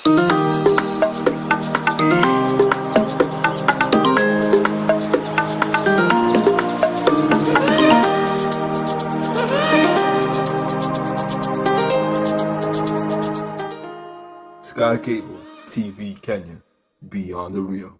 Sky Cable TV Kenya, beyond the real.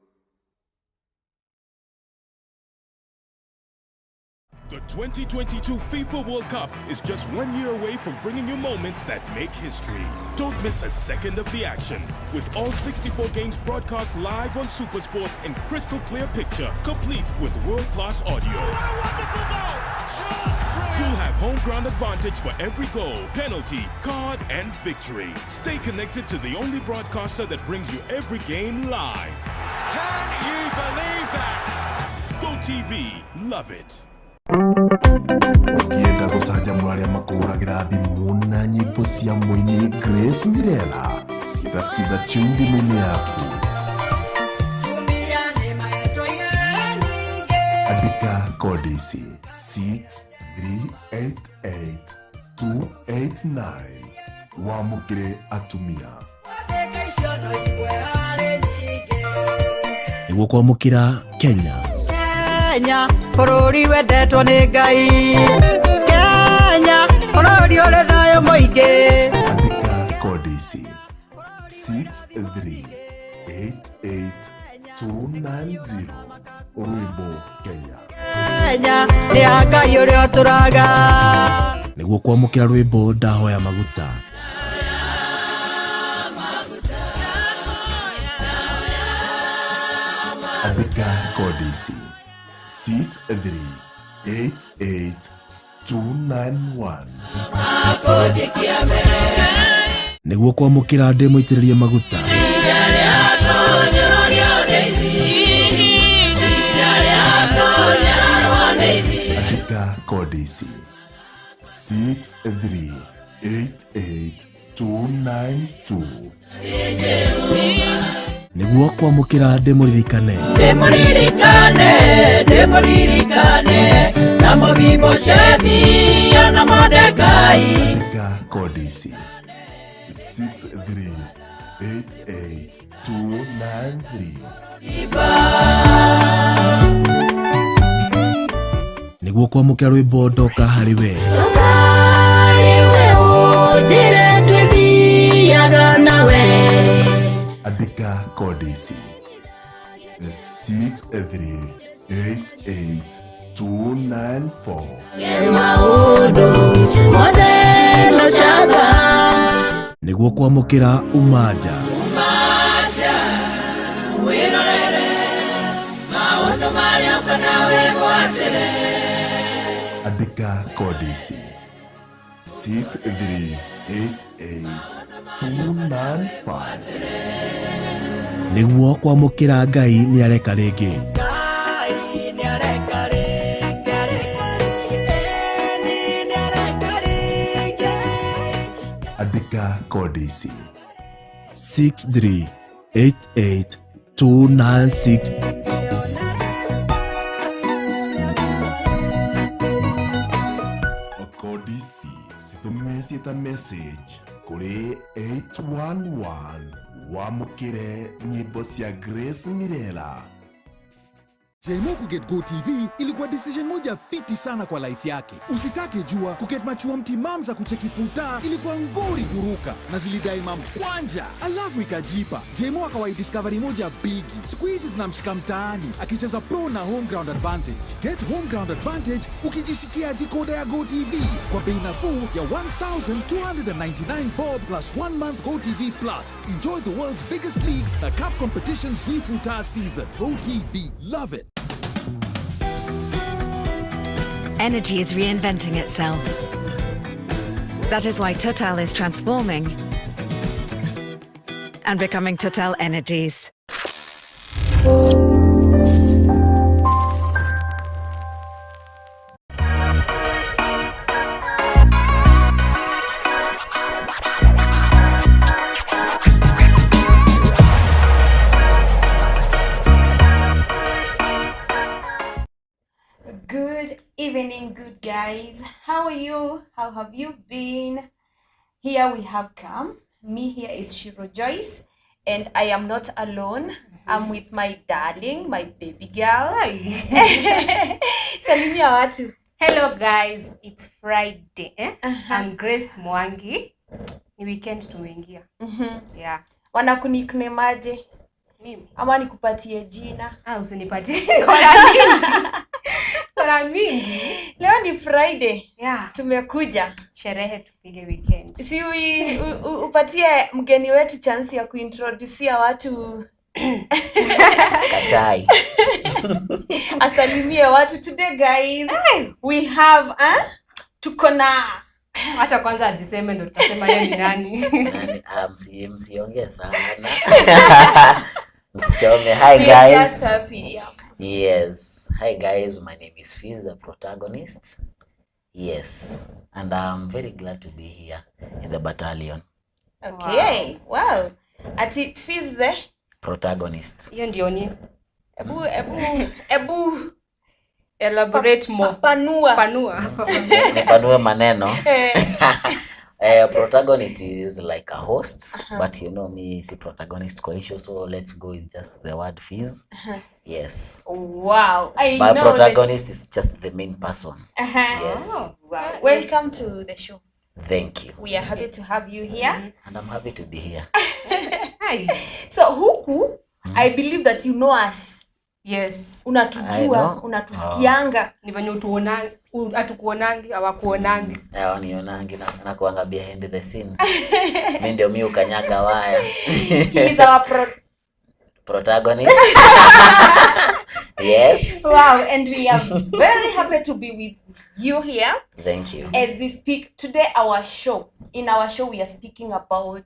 The 2022 FIFA World Cup is just 1 year away from bringing you moments that make history. Don't miss a second of the action. With all 64 games broadcast live on SuperSport in crystal clear picture, complete with world-class audio. What a wonderful goal! Just brilliant! You'll have home ground advantage for every goal, penalty, card, and victory. Stay connected to the only broadcaster that brings you every game live. Can you believe that? Go TV, love it. Ũngĩenda gũcanjamũra arĩa makũhũragĩra thimũ na nyĩmbo cia mũini Grace Mirela, ciĩta Skiza tune thimũ-inĩ yaku. Andĩka kodi ici 6388289 wamũkĩre atumia. Nĩguo kwamũkĩra Kenya. Kenya bũrũri wendetwo nĩ Ngai. Kenya bũrũri ũrĩ thayũ mũingĩ. Andĩka kodi ici 6388290 rwĩmbo Kenya. Kenya nĩ ya Ngai ũrĩa ũtũraga. Nĩguo kwamũkĩra rwĩmbo ndahoya maguta. Andĩka kodi ici 6388291. Nĩguo kwamũkĩra ndĩ mũitĩrĩrie maguta. Andĩka kodi ici 6388292. Nĩguo kwamũkĩra ndĩ mũririkane. Ndĩmũririkane, ndĩmũririkane, na Mefiboshethi na Mordekai. Andĩka kodi ici 6388293. Nĩguo kwamũkĩra rwĩmbo ndoka harĩ we. Andĩka kodi ici 6388294. Nĩguo kwamũkĩra umanja. Andĩka kodi ici 6388295. Nĩguo kwamũkĩra Ngai nĩareka rĩngĩ. Andĩka kodi ici 6388296. Kodi ici citũme ciĩta message kũrĩ 811 wamũkĩre nyĩmbo cia Grace Mirela. Jemo kuget Go TV ilikuwa decision moja fiti sana kwa life yake. Usitake jua kuget machua mtimam za kucheki futa ilikuwa ngori kuruka na zilidai mam kwanja. Alafu ikajipa. Jemo akawai discovery moja bigi. Siku hizi zinamshika mtaani akicheza pro na home ground advantage. Get home ground advantage ukijishikia decoder ya Go TV kwa bei nafuu ya 1299 bob plus 1 month Go TV Plus. Enjoy the world's biggest leagues na cup competitions futa season. Go TV, love it. Energy is reinventing itself. That is why Total is transforming and becoming Total Energies. Good evening, good guys. How are you? How have you been? Here we have come. Me here is Shiroh Joyce. And I am not alone. I'm with my darling, my baby girl. Hi. Salimia watu. Hello guys, it's Friday. Eh? I'm Grace Mwangi. Ni weekend tumeingia. Yeah. Wanakunickname aje? Mimi. Ama nikupatie jina? Ah, usinipatie. Kora mingi. Kora mingi. Leo ni Friday. Yeah. Tumekuja. Sherehe tupige weekend. Si upatie mgeni wetu chance ya kuintroducia watu. Kachai. Asalimie watu today guys. Hey. We have tuko na Acha kwanza ajiseme ndo tutasema yeye ni nani. Nani? Ah, msiongee sana. Msichome. Hi We are guys. just happy. Yeah. Yes. Hi guys, my name is Fizz, the protagonist. Yes. And I'm very glad to be here in the battalion. Okay. Wow. Ati Fizz the Protagonist. Hiyo ndio ni ebu ebu ebu elaborate more. Panua. Panua. Nipanue maneno. Eh, Protagonist is like a host, but you know me si protagonist kwa issue, so let's go with just the word Fizz. Yes. Wow. I But know protagonist is just the main person. That. Yes. Oh. Wow. Welcome to the show. Thank you. We are happy to have you here. And I'm happy to be here. Hi. So huku, I believe that you know us. Yes. I Unatujua, know. unatusikianga. Ni venye utuonangi, hatukuonangi, hawakuonangi. Wanionangi nakuanga behind the scenes. Mi ndio mi ukanyaga waya. He is our Protagonist. Yes. Wow, and we are very happy to be with you here. Thank you. As we speak today, our show, in our show we are speaking about,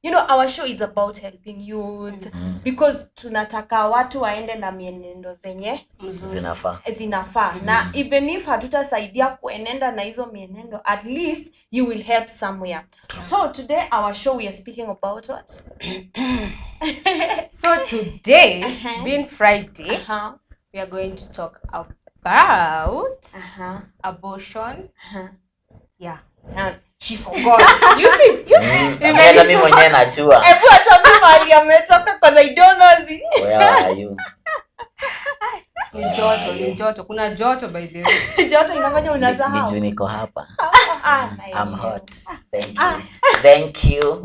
you know, our show is about helping youth because tunataka watu waende na mienendo zenye Mzuri. Zinafaa. zinafaa na even if hatutasaidia kuenenda na hizo mienendo, at least you will help somewhere. So today our show we are speaking about what? So today, being Friday, we are going to talk about abortion. Yeah. She forgot. You see, you see. Hata mimi mwenyewe najua. Hebu atuambie mahali ametoka 'cause I don't know. Where are you? Ni joto, ni joto. Kuna joto by the way. Joto inafanya Ni unasahau. juu niko hapa. Ah, I'm hot. Thank you. Thank you.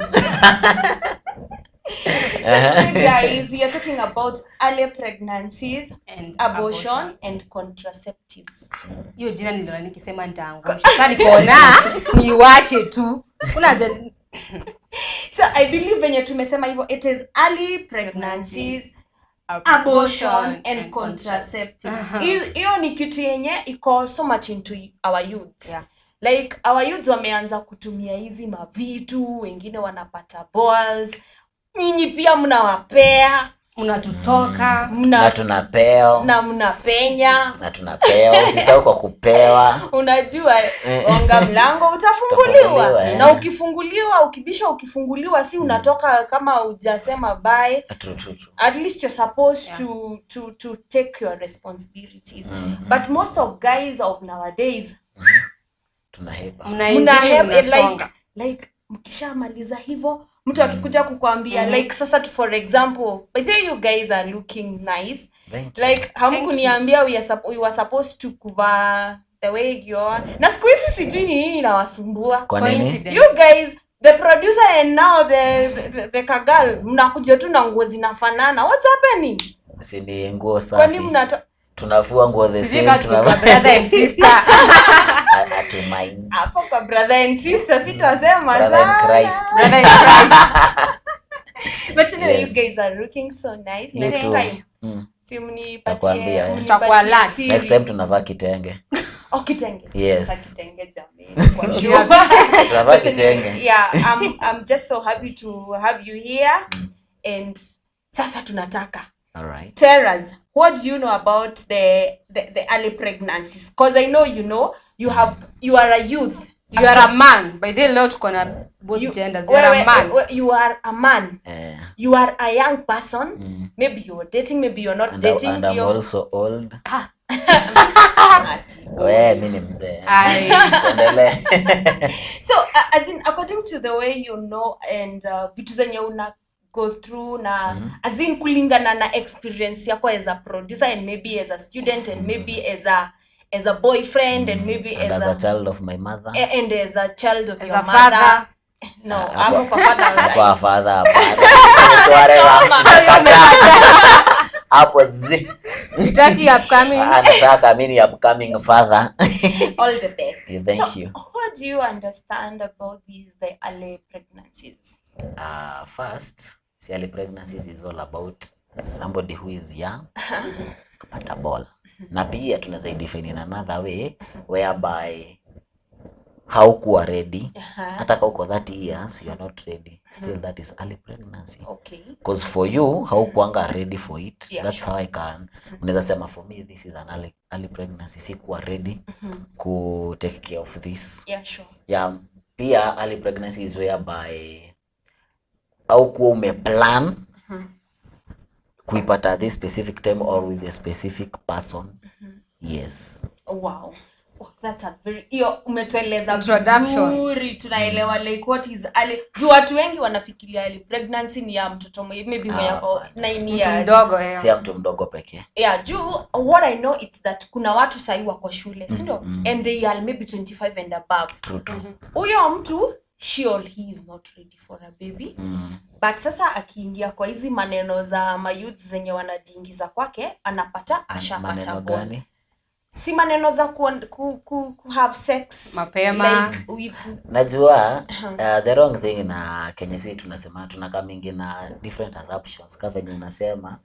So today, guys, we are talking about early pregnancies, And abortion, and contraceptives. Hiyo jina niliona nikisema nitaangusha. Sasa nikaona niwache tu. Kuna haja So I believe venye tumesema hivyo, it is early pregnancies, abortion and contraceptives. Hiyo ni kitu yenye iko so much into our youth. Yeah. Like our youth wameanza kutumia hizi mavitu, wengine wanapata balls. Nyinyi pia mnawapea, Mnatutoka. Na tunapewa. na mnapenya. Na tunapewa. Usisahau kwa kupewa. Unajua, onga mlango utafunguliwa. Utafunguliwa, eh. Na ukifunguliwa, ukibisha ukifunguliwa, si unatoka kama hujasema bye. True, true, true. At least you're supposed to take your responsibilities. But most of guys of nowadays Tunahepa. Mnaingia mnasonga. like mkishamaliza hivyo mtu akikuja kukwambia like sasa tu for example, by the way you guys are looking nice. Thank you. Like hamkuniambia we were supposed to kuvaa the way you are. Na siku hizi sijui ni nini inawasumbua. Kwa nini? Coincidence. You guys, the producer and now the kagal, mnakuja tu na nguo zinafanana. What's happening? Si ni nguo Kwani safi. mnato Tunafua nguo the Sijui same. kama tuko kwa brother and sister. Hatumind. Hapo kwa brother and sister sitasema Brother in sana. Christ. Brother in Christ. But anyway, Yes. you guys are looking so nice. You Next too. time, si mnipatie, Nakwambia, eh. Tutakuwa mnipatie alert. siri. Next time tunavaa kitenge. Oh, kitenge. Yes. Sasa kitenge jamani. Kwa sure. Tunavaa But anyway, kitenge. yeah, I'm just so happy to have you here. And sasa tunataka All right. tell us, what do you know about the early pregnancies? Because I know you know you are a youth. You are a man. By the way, leo tuko na both genders. You are a man. You are a man. You are a young person. Maybe you're dating, maybe you're not And, dating. and I'm You're also old. Ati. We, mi ni mzee. Ai. Tuendelee. So as in according to the way you know and vitu zenye una go through na as in kulingana na experience yako as a producer and maybe as a student and maybe as a boyfriend and maybe and as a child of my mother and as a child of as your a mother. Father. No, hapo kwa father. Kwa father hapo zi. Utaki upcoming. Anataka mimi upcoming father. All the best. Yeah, thank so, you. What do you understand about these the early pregnancies? First, see, early pregnancies is all about somebody who is young kupata ball. Na pia tunaweza define in another way whereby haukuwa ready. Hata kama uko 30 years you are not ready. Still that is early pregnancy. Okay. Because for you haukuanga ready for it. Yeah, that's sure. How I can. Unaweza sema for me this is an early pregnancy. Sikuwa ready ku take care of this. Yeah, sure. Yeah, pia early pregnancy is whereby haukuwa umeplan kuipata this specific time or with a specific person. Yes. Wow. Oh, that's a very hiyo umetueleza Introduction. vizuri, tunaelewa like what is early. Juu watu wengi wanafikiria early pregnancy ni ya mtoto maybe mwenye ako 9 Mtu years. mdogo eh. Si ya mtu mdogo pekee. Yeah, juu what I know it's that kuna watu sahi wako shule, si ndio? And they are maybe 25 and above. True, true. Huyo mtu she or he is not ready for a baby. But sasa akiingia kwa hizi maneno za mayouth zenye wanajiingiza kwake, anapata ashapata Maneno ball. gani? Si maneno za ku have sex mapema like with Najua the wrong thing na Kenya si tunasema tunakaa mingi na different assumptions. Kama venye unasema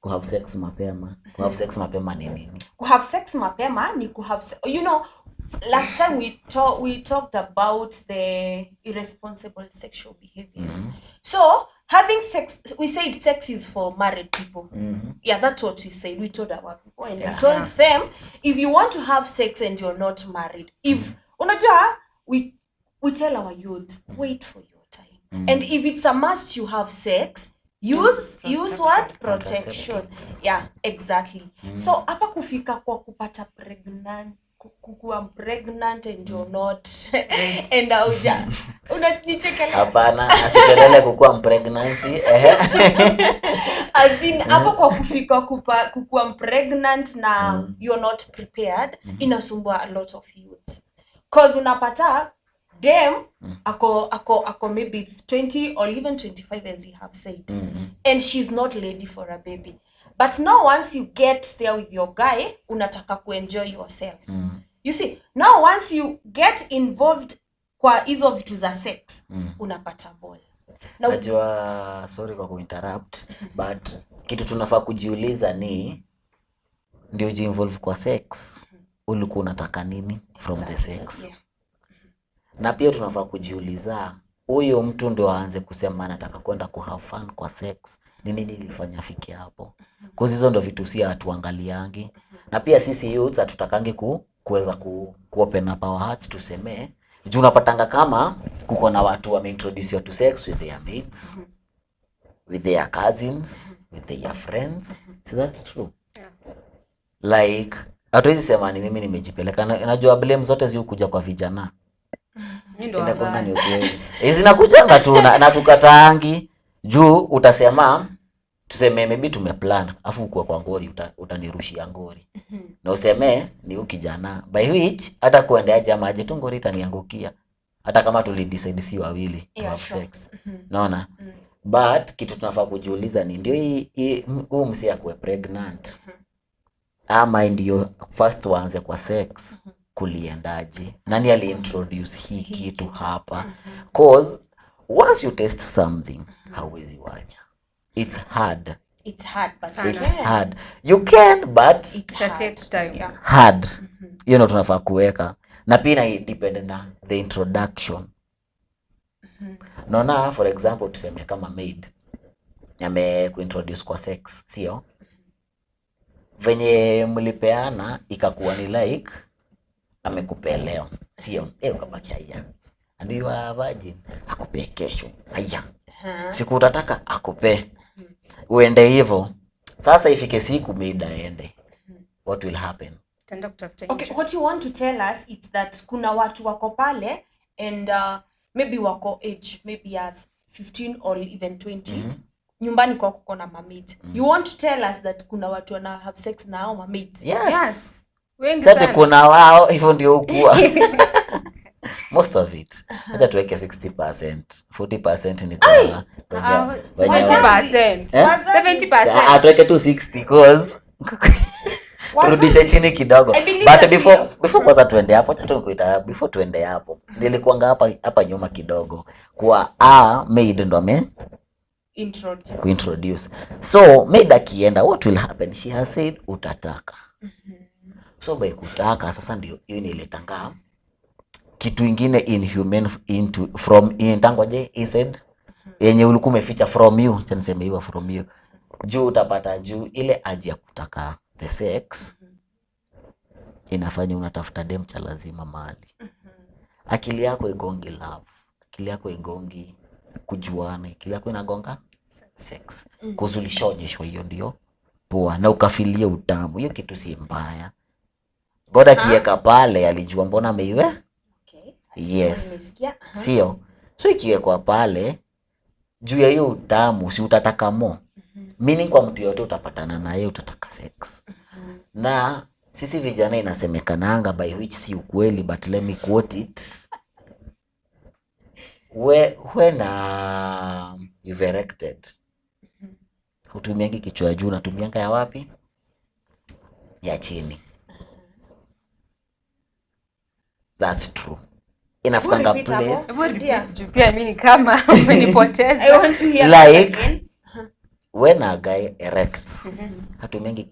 ku have sex mapema. Ku have sex mapema ni nini? Ku have sex mapema ni ku have you know, last time we talked about the irresponsible sexual behaviors. So having sex, we said sex is for married people. Yeah, that's what we said. We told our people and we told them if you want to have sex and you're not married, if unajua we tell our youths wait for your time. And if it's a must you have sex, use what? Protection. Yeah, exactly. So hapa kufika kwa kupata pregnant, kukuwa pregnant and you're not and auja unanichekelea. Hapana, asitelele kukuwa pregnancy. As in hapo kwa kufika kukuwa pregnant na you're not prepared inasumbua a lot of youth. Cause unapata dem ako maybe 20 or even 25 as we have said. And she's not ready for a baby. But now once you get there with your guy, unataka kuenjoy yourself. You see, now once you get involved kwa hizo vitu za sex, unapata ball. Najua, sorry kwa kuinterrupt, but kitu tunafaa kujiuliza ni ndio ujiinvolve kwa sex, ulikuwa unataka nini from the sex? Yeah. Na pia tunafaa kujiuliza huyo mtu ndio aanze kusema anataka kwenda ku have fun kwa sex, ni nini ilifanya afike hapo? Cause hizo ndio vitu si hatuangaliangi. Na pia sisi youths hatutakangi kuweza ku open up our hearts tuseme. Juu unapatanga kama kuko na watu wameintroduce you to sex with their mates, with their cousins, with their friends. So that's true. Yeah. Like hatuwezi sema ni mimi nimejipeleka. Najua blame zote zikuja kwa vijana. Inakuanga ni ukweli. Zinakujanga tu na tukataangi. Juu utasema tuseme maybe tumeplan afu uko kwa ngori utanirushia ngori. Na useme ni huyu kijana, by which hata kuendeaje ama aje tu ngori itaniangukia. Hata kama tulidecide si wawili to have sex. Naona? But kitu tunafaa kujiuliza ni ndio hii huyu msi akuwe pregnant. Ama ndio first waanze kwa sex kuliendaje? Nani aliintroduce hii kitu hapa? Cause once you taste something hauwezi wacha. It's hard. It's hard, but it's hard. You can, but it's hard. Take time. Yeah. Hard. You know tunafaa kuweka. Na pia ina depend na the introduction. Naona for example tuseme kama maid ame kuintroduce kwa sex, sio? Venye mlipeana ikakuwa ni like amekupea leo, sio? Ukabaki haya. And you are virgin, akupee kesho. Haya. Siku utataka akupee. Uende hivyo. Sasa ifike siku maid aende. What will happen? Okay, what you want to tell us is that kuna watu wako pale and maybe wako age maybe at 15 or even 20 Nyumbani kwako kuna mamaid. You want to tell us that kuna watu wana have sex na hao mamaid? Yes. Yes. Wengi Sasa sana. kuna wao hivyo ndio hukuwa. Most of it. Acha tuweke 60%, 40% ni kwa 70%. Eh? 70%. Ah, tuweke tu 60 cause turudishe chini kidogo. I believe But that before kwanza tuende hapo, acha tu nikuita before tuende hapo. Nilikuanga hapa nyuma kidogo kwa a maid ndo ame Introduce. kuintroduce. So maid akienda, what will happen? She has said utataka. So by kutaka sasa ndio hiyo inaletanga kitu ingine inhuman into from in tangwaje inside yenye ulikuwa umeficha from you, acha niseme hivyo from you. Juu utapata juu ile aji ya kutaka the sex inafanya unatafuta dem cha lazima mahali. Akili yako igongi love, akili yako igongi kujuana, akili yako inagonga sex. Kuzulishaonyeshwa hiyo ndio poa na ukafilia utamu. Hiyo kitu si mbaya. God akiweka pale alijua mbona ameiwe. Okay. Yes. Nimesikia. Sio. So ikiwekwa pale juu ya hiyo utamu si utataka mo. Meaning kwa mtu yote utapatana naye utataka sex. Na sisi vijana inasemekananga, by which si ukweli, but let me quote it. When you've erected, hutumiangi kichwa ya juu, unatumianga ya wapi? Ya chini. That's true. Inafikanga Repeat hapo. place Hebu repeat Yeah. juu pia mimi ni kama umenipoteza. I want to hear that Like- again. when a guy erects, hatumiangi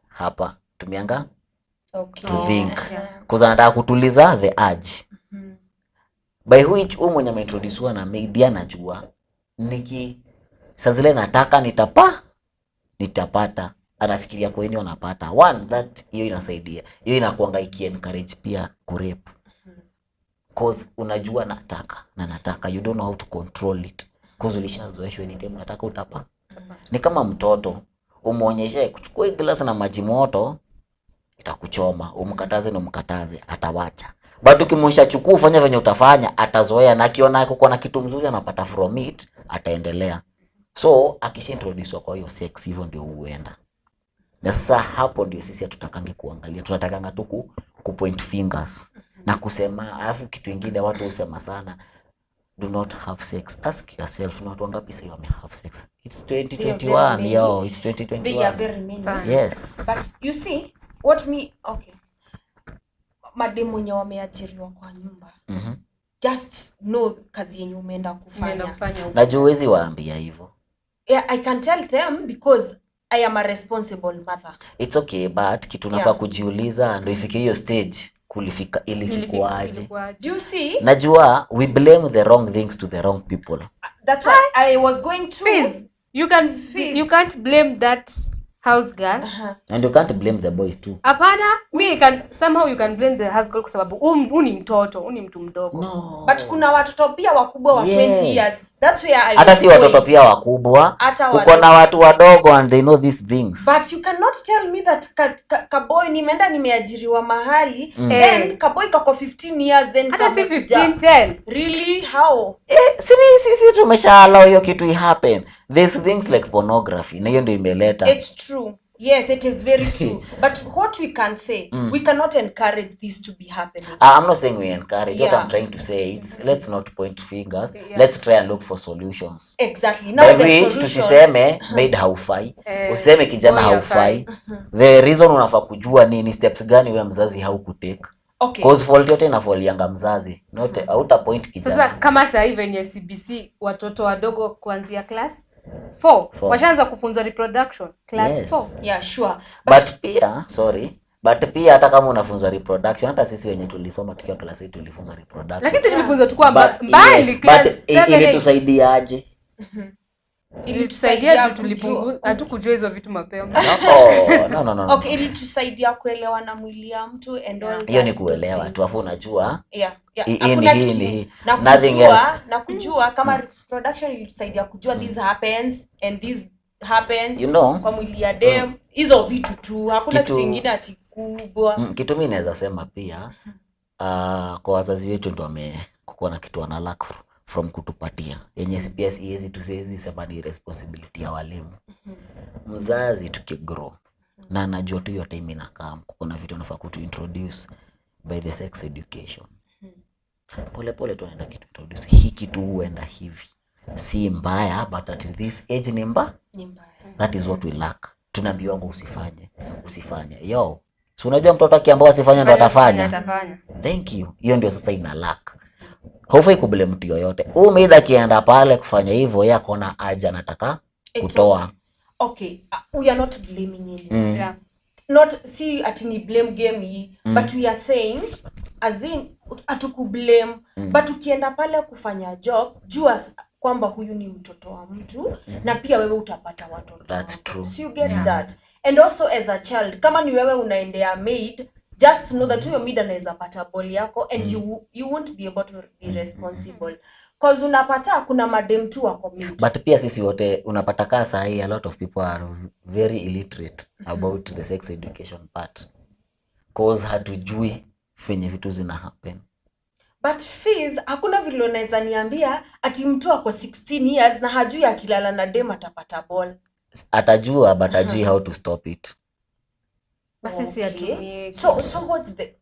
hapa, tumianga Okay. to think. Cause anataka kutuliza the urge. By which huyu mwenye ameintroducewa na maid anajua niki saa zile nataka nitapata, anafikiria kwa nini anapata. One, that hiyo inasaidia, hiyo inakuanga iki encourage pia kurape, cause unajua nataka na nataka, you don't know how to control it, cause ulishazoeshwa anytime unataka utapa. Ni kama mtoto umuonyeshe kuchukua hii glass na maji moto itakuchoma, umkataze na umkataze atawacha, but ukimwonyesha chukua ufanye venye utafanya atazoea, na akiona kuko na kitu mzuri anapata from it ataendelea. So akishaintroducewa kwa hiyo sex, hivyo ndio huenda. Na sasa hapo ndio sisi hatutakangi kuangalia, tunatakanga tu ku point fingers na kusema. Alafu kitu ingine watu husema sana, do not have sex. Ask yourself, ni watu wangapi sasa wame have sex? It's 2021, many. yo, it's They are 2021. very many. Sana. Yes. But you see what me, okay. Mademu wenye wameajiriwa kwa nyumba. Just know kazi yenye umeenda Umeenda kufanya. kufanya huko. Najua huwezi waambia hivyo. Yeah, I can tell them because I am a responsible mother. It's okay, but kitu unafaa Yeah. kujiuliza ndo ifike hiyo stage kulifika ilifikuaje. Ilikuwaje? Do you see? Najua we blame the wrong things to the wrong people. That's why I was going to Fizz, you can't blame that house girl. And you can't blame the boys too. Hapana, me I can somehow you can blame the house girl kwa sababu huu ni mtoto, huu ni mtu mdogo. No. But kuna watoto pia wakubwa wa 20 Yes. years. That's where I Hata was si watoto going. pia wakubwa. Hata Kuko wadogo. na watu wadogo and they know these things. But you cannot tell me that kaboy nimeenda nimeajiriwa mahali then kaboy kako 15 years then Hata si kamekuja. 15 10. Really, how? Sisi tumesha allow hiyo kitu happen. There's things like pornography na hiyo ndio imeleta. It's true. Yes, it is very true. But what we can say, we cannot encourage this to be happening. I'm not saying we encourage. What Yeah. I'm trying to say is let's not point fingers. Yeah. Let's try and look for solutions. Exactly. Now By the which solution. tusiseme maid haufai, usiseme kijana boy haufai. The reason unafaa kujua nini steps gani wewe mzazi haukutake. Okay. Cause fault yote inafolianga mzazi. Not hauta point kijana. Sasa kama sasa hivi venye CBC watoto wadogo kuanzia class 4 Four. washaanza kufunzwa reproduction class Yes. 4. Yeah, sure. But pia sorry, but pia hata kama unafunzwa reproduction, hata sisi wenye tulisoma tukiwa class 8 tulifunzwa reproduction. Lakini sisi tulifunzwa tukiwa mbali yes, class but 7 8. ilitusaidiaje? Ilitusaidia juu tulipunguza, hatukujua hizo vitu mapema. No. Okay, ilitusaidia kuelewa na mwili ya mtu and all Hiyo ni that. kuelewa tu, afu unajua Yeah, yeah. Hii ni Hakuna hii kitu- ni hii. Na Nothing kujua, else. na kujua kama reproduction ilitusaidia kujua this happens and this happens You know, kwa mwili ya dem, hizo vitu tu, hakuna kitu kingine ati kubwa. Kitu mimi naweza sema pia kwa wazazi wetu ndo wamekuwa na kitu wana lack from kutupatia yenye pia siwezi tusiwezi sema ni responsibility ya walimu. Mzazi tukigrow na anajua tu hiyo time inakaa, kuna vitu anafaa kutu introduce by the sex education. Pole pole tu anaenda kitu introduce hii kitu huenda hivi, si mbaya, but at this age ni mbaya. That is what we lack. Tunaambiwa usifanye, usifanye. Yo, si unajua mtoto akiambiwa asifanye ndo atafanya. Thank you. Hiyo ndio sasa ina lack. Haufai kublame mtu yoyote. Huyu maid akienda pale kufanya hivyo, yeye akona haja anataka kutoa. Okay, we are not blaming anyone. Yeah. Not see ati ni blame game hii, but we are saying as in atukublame, but ukienda pale kufanya job, jua kwamba huyu ni mtoto wa mtu na pia wewe utapata watoto. That's true. So you get that. And also as a child, kama ni wewe unaendea maid, just know that huyo maid anaweza pata ball yako and you won't be able to be responsible. Cause unapata kuna madem tu wako maid. But pia sisi wote unapata kaa sahi a lot of people are very illiterate about the sex education part. Cause hatujui venye vitu zina happen. But fees, hakuna vile unaweza niambia ati mtu ako 16 years na hajui akilala na dem atapata ball. Atajua but hajui how to stop it. Basi si atumie. So what's the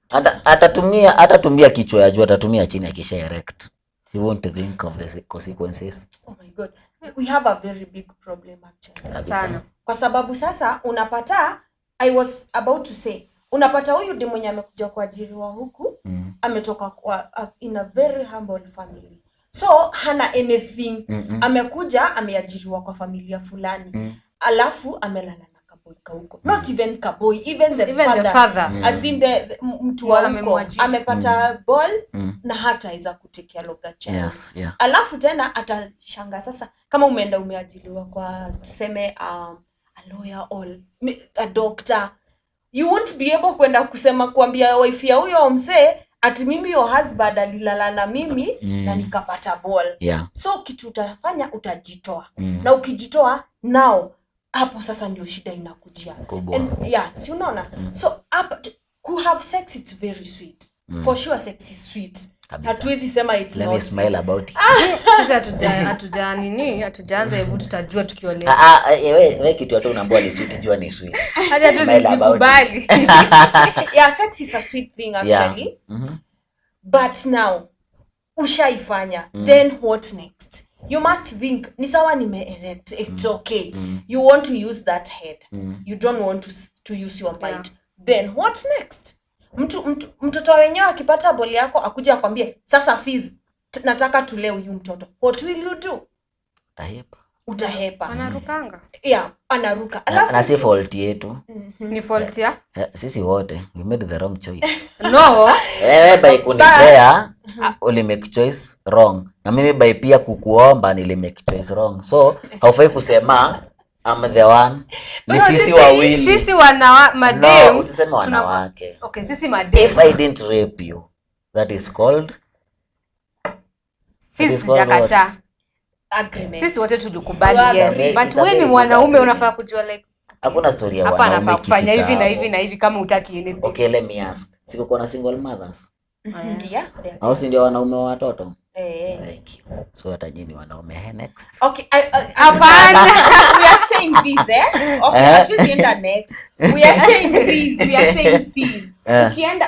atatumia kichwa ya juu, atatumia chini akisha erect. He won't think of the consequences. Oh my God. We have a very big problem actually. Sana. Kwa sababu sasa unapata, I was about to say, unapata huyu dem mwenye amekuja kuajiriwa huku, ametoka kwa in a very humble family. So hana anything. Amekuja ameajiriwa kwa familia fulani. Alafu amelala na kaboy huko. Not even kaboy, even the father. As in the mtu wa huko amepata ball na hata iza kutake care of that child. Yes, yeah. Alafu tena atashanga sasa kama umeenda umeajiriwa kwa tuseme a lawyer or a doctor, you won't be able kwenda kusema kuambia wife ya huyo mzee ati mimi your husband alilala na mimi na nikapata ball. Yeah. So kitu utafanya utajitoa. Na ukijitoa now hapo sasa ndio shida inakujia. And yeah, si unaona? So up to have sex it's very sweet. For sure sex is sweet. Hatuwezi sema it's not. Let me smile about it. Sisi hatuja nini? Hatujaanza, hebu tutajua tukiolewa. Wewe kitu hata unaambiwa ni sweet, jua ni sweet. Hata tu nikubali. Yeah, sex is a sweet thing actually. Yeah. But now ushaifanya, then what next? You must think, ni sawa nime erect, it's okay. You want to use that head. You don't want to use your mind. Then what next? Mtoto wenyewe akipata boli yako akuja akwambie sasa fees nataka tulee huyu mtoto. What will you do? Utahepa. Utahepa. Anarukanga. Yeah, anaruka. Alafu na si fault yetu. Ni fault ya? Sisi wote we made the wrong choice. No. Wewe by kunipea uli make choice wrong. Na mimi by pia kukuomba nili make choice wrong. So haufai kusema I'm the one. Ni sisi wawili. Sisi wana madem. No, usiseme wanawake. Okay, sisi madem. If I didn't rape you, that is called Fisi jakata. Agreement. Sisi wote tulikubali, yes. But wewe ni mwanaume unafaa kujua like hakuna story ya wanaume hapa kufanya hivi na hivi na hivi kama hutaki anything. Okay, let me ask. Siko kuna single mothers? Yeah. Au si ndio wanaume wa watoto? Thank you. So hata nyinyi wanaume next. Okay, hapana. We are saying this, eh? Okay, hatuzienda next. We are saying this, we are saying this.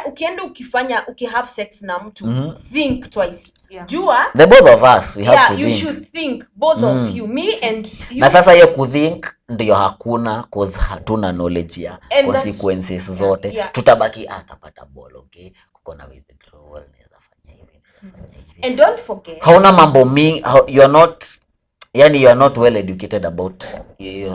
Ukienda ukifanya have sex na mtu, think twice. Yeah. Jua the both of us we have to you think. Should think both of you, me and you. Na sasa hiyo kuthink ndio hakuna cause hatuna knowledge ya consequences zote. Yeah. Tutabaki atapata ball, okay? Kuko na withdrawal, naweza fanya hivi, naweza fanya hivi. And don't forget. Hauna mambo mingi, you are not yani you are not well educated about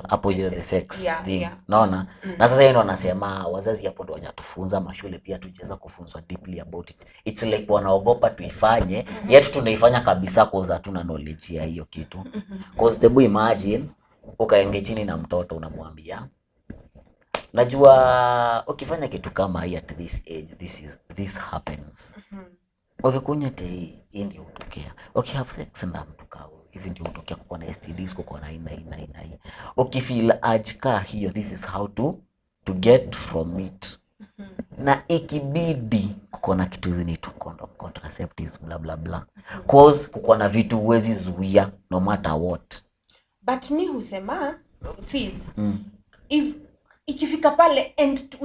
hapo hiyo the sex thing. Yeah. Naona? Na sasa yeye ndo anasema wazazi hapo ndo hawajatufunza, mashule pia tujaweza kufunzwa deeply about it. It's like wanaogopa tuifanye, yetu tunaifanya kabisa cause hatuna knowledge ya hiyo kitu. Cause the boy imagine ukaenge chini na mtoto unamwambia najua ukifanya kitu kama hii at this age this happens. Ukikunywa tea hii ndio hutokea. Ukihave sex na mtu kao hivi ndio hutokea, kuko na STDs, kuko na ina. Ukifeel urge ka hiyo, this is how to get from it. Na ikibidi kuko na kitu zinaitwa condom contraception. contraceptives bla bla bla. Cause kuko na vitu huwezi zuia no matter what. But mi husema fees. If ikifika pale and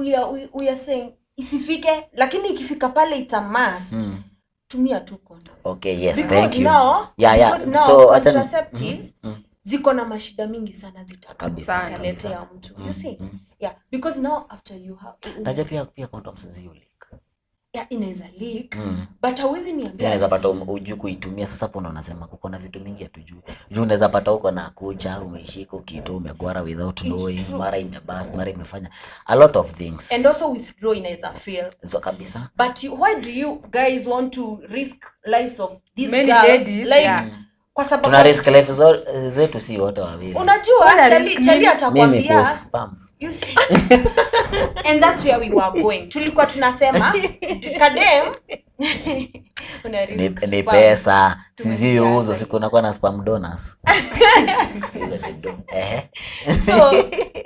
we are saying isifike, lakini ikifika pale it's a must. Tumia tu condom. Okay, yes, because thank you. Now, yeah. Because now so contraceptives ziko na mashida mingi sana zitakaletea mtu. You see? Yeah, because now after you have najua pia condoms ziu leak. Yeah, inaweza leak. But hauwezi niambia. Inaweza pata hujui kuitumia. Sasa hapo ndo nasema kuko na vitu mingi hatujui. Juu unaweza pata uko na kucha, umeishika kitu, umegwara without knowing, mara imebust, mara imefanya a lot of things. And also withdraw inaweza fail. So kabisa. But why do you guys want to risk lives of these many girls? Ladies, like, yeah. Kwa sababu tuna risk life zetu si wote wawili. Unajua Chali atakwambia mimi post spams. You see. And that's where we were going. Tulikuwa tunasema kadem una risk ni pesa. Sisi uzo siku unakuwa na spam donors. Hizo ni do. So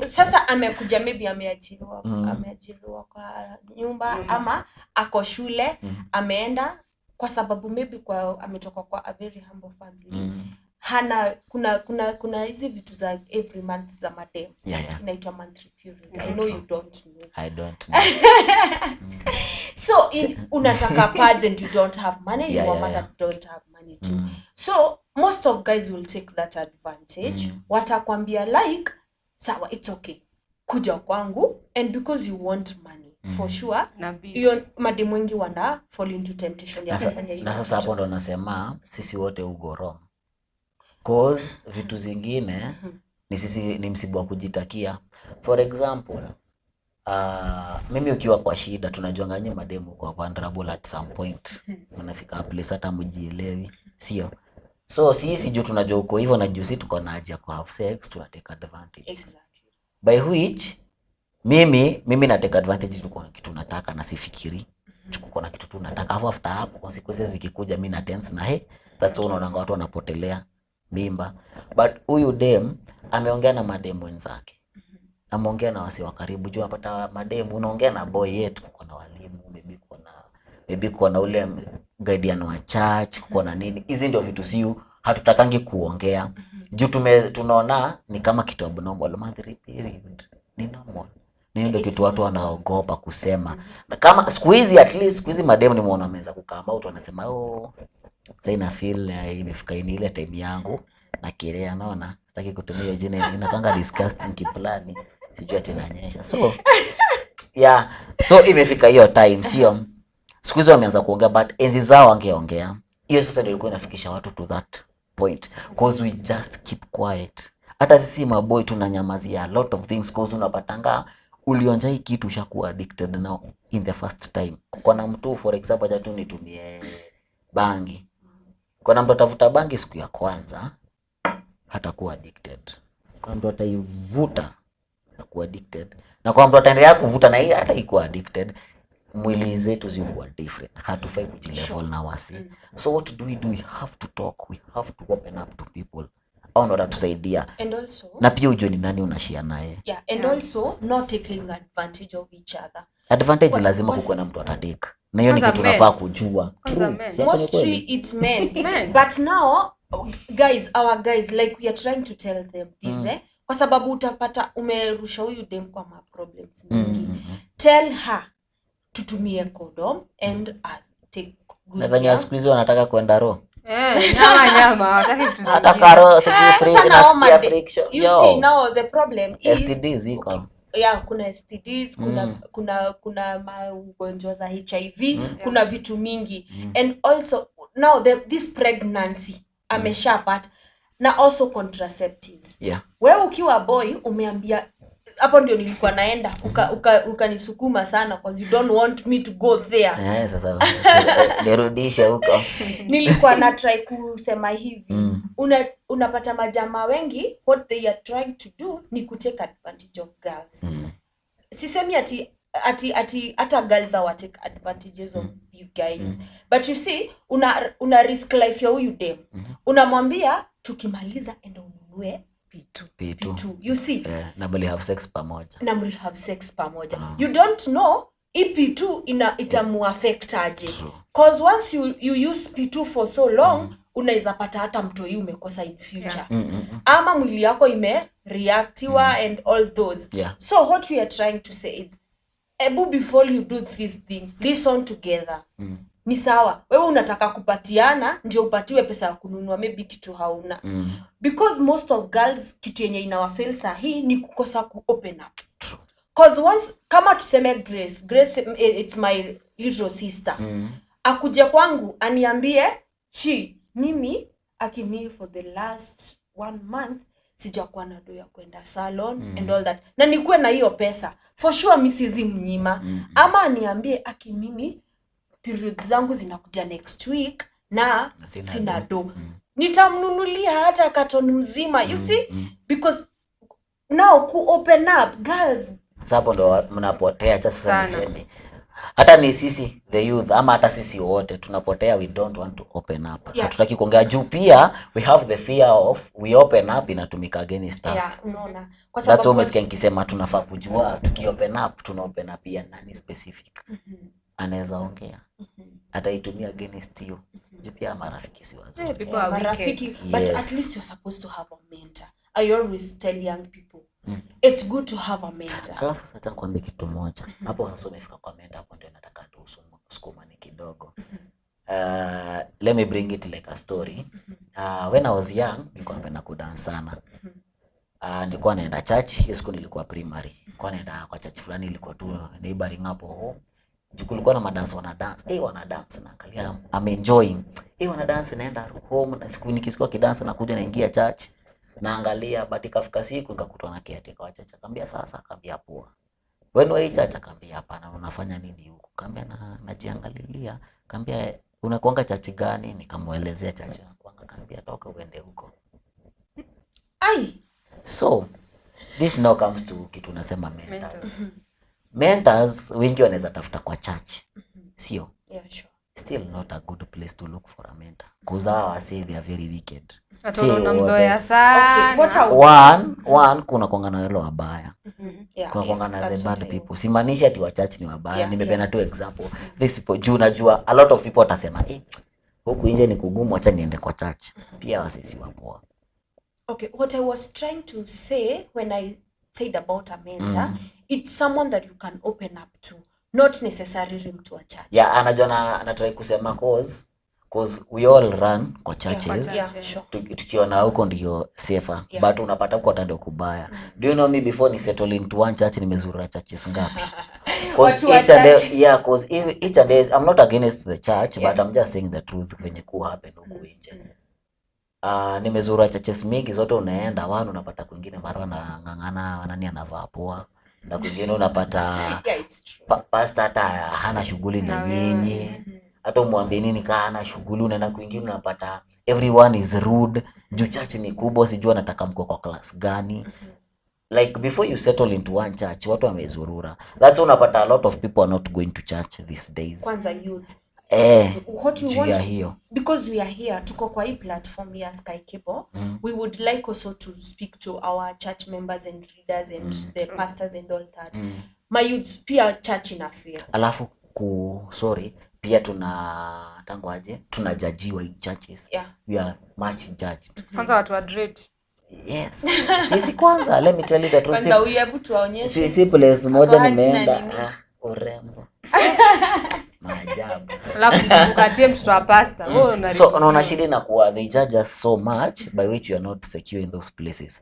sasa amekuja maybe ameajiriwa kwa nyumba ama ako shule, ameenda kwa sababu maybe kwa ametoka kwa a very humble family. Hana kuna hizi vitu za every month za madem. Yeah. Inaitwa monthly period. I know you don't know. I don't know. So unataka pads and you don't have money, your mother don't have money too. So most of guys will take that advantage. Watakwambia like sawa, it's okay. Kuja kwangu, and because you want money for sure, hiyo madem wengi wana fall into temptation ya kufanya hiyo. Na sasa hapo ndo nasema sisi wote ugo wrong. Cause vitu zingine ni sisi ni msibu wa kujitakia. For example, mimi ukiwa kwa shida tunajuanga nyinyi mademu kwa vulnerable at some point. Mnafika place hata mjielewi, sio? So sisi juu tunajua uko hivyo na juu sisi tuko na haja kwa have sex, tuna take advantage. Exactly. By which mimi na take advantage tuko na kitu nataka na sifikiri. Tuko na kitu tu nataka. Alafu after hapo consequences zikikuja mimi na tense na hey, that's why unaona watu wanapotelea mimba. But huyu dem ameongea na madem wenzake. Ameongea na wasi wa karibu. Juu unapata madem unaongea na boy yetu, kuko na walimu, maybe kuko na ule guardian wa church, kuko na nini. Hizi ndio vitu siu hatutakangi kuongea. Juu tunaona ni kama kitu abnormal, monthly period ni normal. Ni ndio kitu watu wanaogopa kusema. Na kama siku hizi at least siku hizi madem nimeona wameanza kukaa out wanasema oh sasa ina feel imefika ni ile time yangu na kilea, naona sitaki kutumia jina inakwanga disgusting kiplani, sijui ati inanyesha. So yeah, so imefika hiyo time, sio? Siku hizi wameanza kuongea, but enzi zao wangeongea. Hiyo sasa ndio ilikuwa inafikisha watu to that point, cause we just keep quiet. Hata sisi maboy tunanyamazia a lot of things, cause unapatanga ulionja hii kitu ushakuwa addicted now in the first time. Kwa na mtu for example, acha tu nitumie bangi. Kuna mtu atavuta bangi siku ya kwanza hatakuwa addicted. Kuna mtu ataivuta atakuwa addicted. Na kwa mtu ataendelea kuvuta na hii hata ikuwa addicted. Mwili zetu zikuwa different. Hatufai kujilevel na wasi. So what do we do? We have to talk. We have to open up to people. Au ndo watatusaidia. And also, na pia ujue ni nani unashare naye. Yeah, and also not taking advantage of each other. Advantage lazima kukuwe na mtu atatake. Na hiyo ni kitu tunafaa kujua. Mostly it's men. But now guys, our guys, like we are trying to tell them this, kwa sababu utapata umerusha huyu dem kwa ma problems mingi. Tell her tutumie condom and take good Na venye siku hizi wanataka kwenda roho. Nyama hawataki vitu zingine. Hata karo siku friction. You see now the problem is STDs ziko. Yeah, kuna STDs, kuna magonjwa za HIV, kuna vitu mingi. And also now this pregnancy ameshapata na also contraceptives. Yeah. Wewe ukiwa boy umeambia, hapo ndio nilikuwa naenda, ukanisukuma sana because you don't want me to go there. Sasa nirudishe huko. Nilikuwa na try kusema hivi. Unapata majamaa wengi what they are trying to do ni ku take advantage of girls. Sisemi ati hata girls are take advantages of these guys. But you see una risk life ya huyu dem. Unamwambia tukimaliza enda ununue P2. You see? Na mli have sex pamoja. Na mli have sex pamoja. You don't know Hii P2 ina itamuaffect aje? Cause once you use P2 for so long, unaweza pata hata mtoi umekosa in future. Ama mwili yako ime reactiwa and all those. So what we are trying to say is, ebu before you do this thing, listen together. Ni sawa wewe unataka kupatiana ndio upatiwe pesa ya kununua maybe kitu hauna. Because most of girls kitu yenye inawafail sahi ni kukosa ku open up. Cause once kama tuseme Grace it's my little sister. Akuje kwangu aniambie chi mimi akimi for the last 1 month sijakuwa na do ya kwenda salon and all that, na nikuwe na hiyo pesa for sure mimi sizi mnyima. Ama aniambie aki mimi periods zangu zinakuja next week na sina do, nitamnunulia hata carton mzima, you see. Because now ku open up girls, sasa hapo ndo mnapotea. Acha sasa niseme, hata ni sisi the youth ama hata sisi wote tunapotea, we don't want to open up. Hatutaki kuongea juu pia we have the fear of we open up inatumika against us. Unaona, kwa that's sababu why umesikia nikisema tunafaa kujua tuki open up tuna open up ya nani specific anaweza ongea, ataitumia against you. Juu pia marafiki si wazuri. People are marafiki, wicked. but Yes. at least you're supposed to have a mentor. I always tell young people, it's good to have a mentor. Alafu sasa nikwambie kitu moja. Hapo sasa umefika kwa mentor, hapo ndio nataka tu usukumane kidogo. Let me bring it like a story. When I was young, nilikuwa napenda kudance sana. Nilikuwa naenda church, hiyo siku nilikuwa primary. Nilikuwa naenda kwa church fulani ilikuwa tu neighboring hapo home. Juu kulikuwa na madance wana dance. Wana dance na angalia I'm enjoying. Wana dance naenda home na siku nikisikia kidance nakuja naingia church. Naangalia, but ikafika siku nikakutana na caretaker wa church, akamwambia sasa, akamwambia poa. Wewe ni church? Akamwambia hapana, unafanya nini huko? Akamwambia najiangalilia. Akamwambia unakuanga church gani? Nikamuelezea church nakuanga. Akamwambia toka uende huko. Ai. So this now comes to kitu unasema mentors. Mentors wengi wanaweza tafuta kwa church. Sio? Yeah, sure. Still not a good place to look for a mentor. Cause hawa say they are very wicked. Hata unamzoea sana. Okay, what one kuna kuanga na wale wabaya. Kuna kuanga na the bad people. Simaanishi ati wa church ni wabaya. Nimepeana tu example. These people juu najua a lot of people watasema huku nje ni kugumu, acha niende kwa church. Pia wasisi wapoa. Okay, what I was trying to say when I said about a mentor, it's someone that you can open up to, not necessarily mtu wa church. Yeah, anajua na try kusema cause we all run kwa churches. Yeah, sure. Tukiona huko ndio safer, but unapata huko hata ndio kubaya. Do you know me before ni settle into one church nimezurura churches ngapi? Cause each and day, cause each and day I'm not against the church, but I'm just saying the truth venye ku happen huko nje. Nimezurura churches mingi, zote unaenda one unapata kwingine mara wanang'ang'ana nani anavaa poa, na kwingine unapata it's true. Pastor hata hana shughuli na nyinyi. Hata umwambie nini kaa hana shughuli. Unaenda kwingine unapata everyone is rude. Juu church ni kubwa, sijui anataka mko kwa class gani. Like before you settle into one church watu wamezurura. That's why unapata a lot of people are not going to church these days. Kwanza youth. What you want, because we are here tuko kwa hii platform ya Sky Cable, we would like also to speak to our church members and leaders and the pastors and all that. My youths pia church ina fear. Alafu pia tuna tangu aje tunajajiwa in churches. We are much judged. Kwanza watu wa dread. Yes. Sisi kwanza let me tell you the truth. Kwanza huyu hebu tuwaonyeshe. Sisi place moja nimeenda urembo. Maajabu. Alafu ukatie mtoto wa pastor. Wewe una so unaona shida inakuwa they judge us so much by which you are not secure in those places.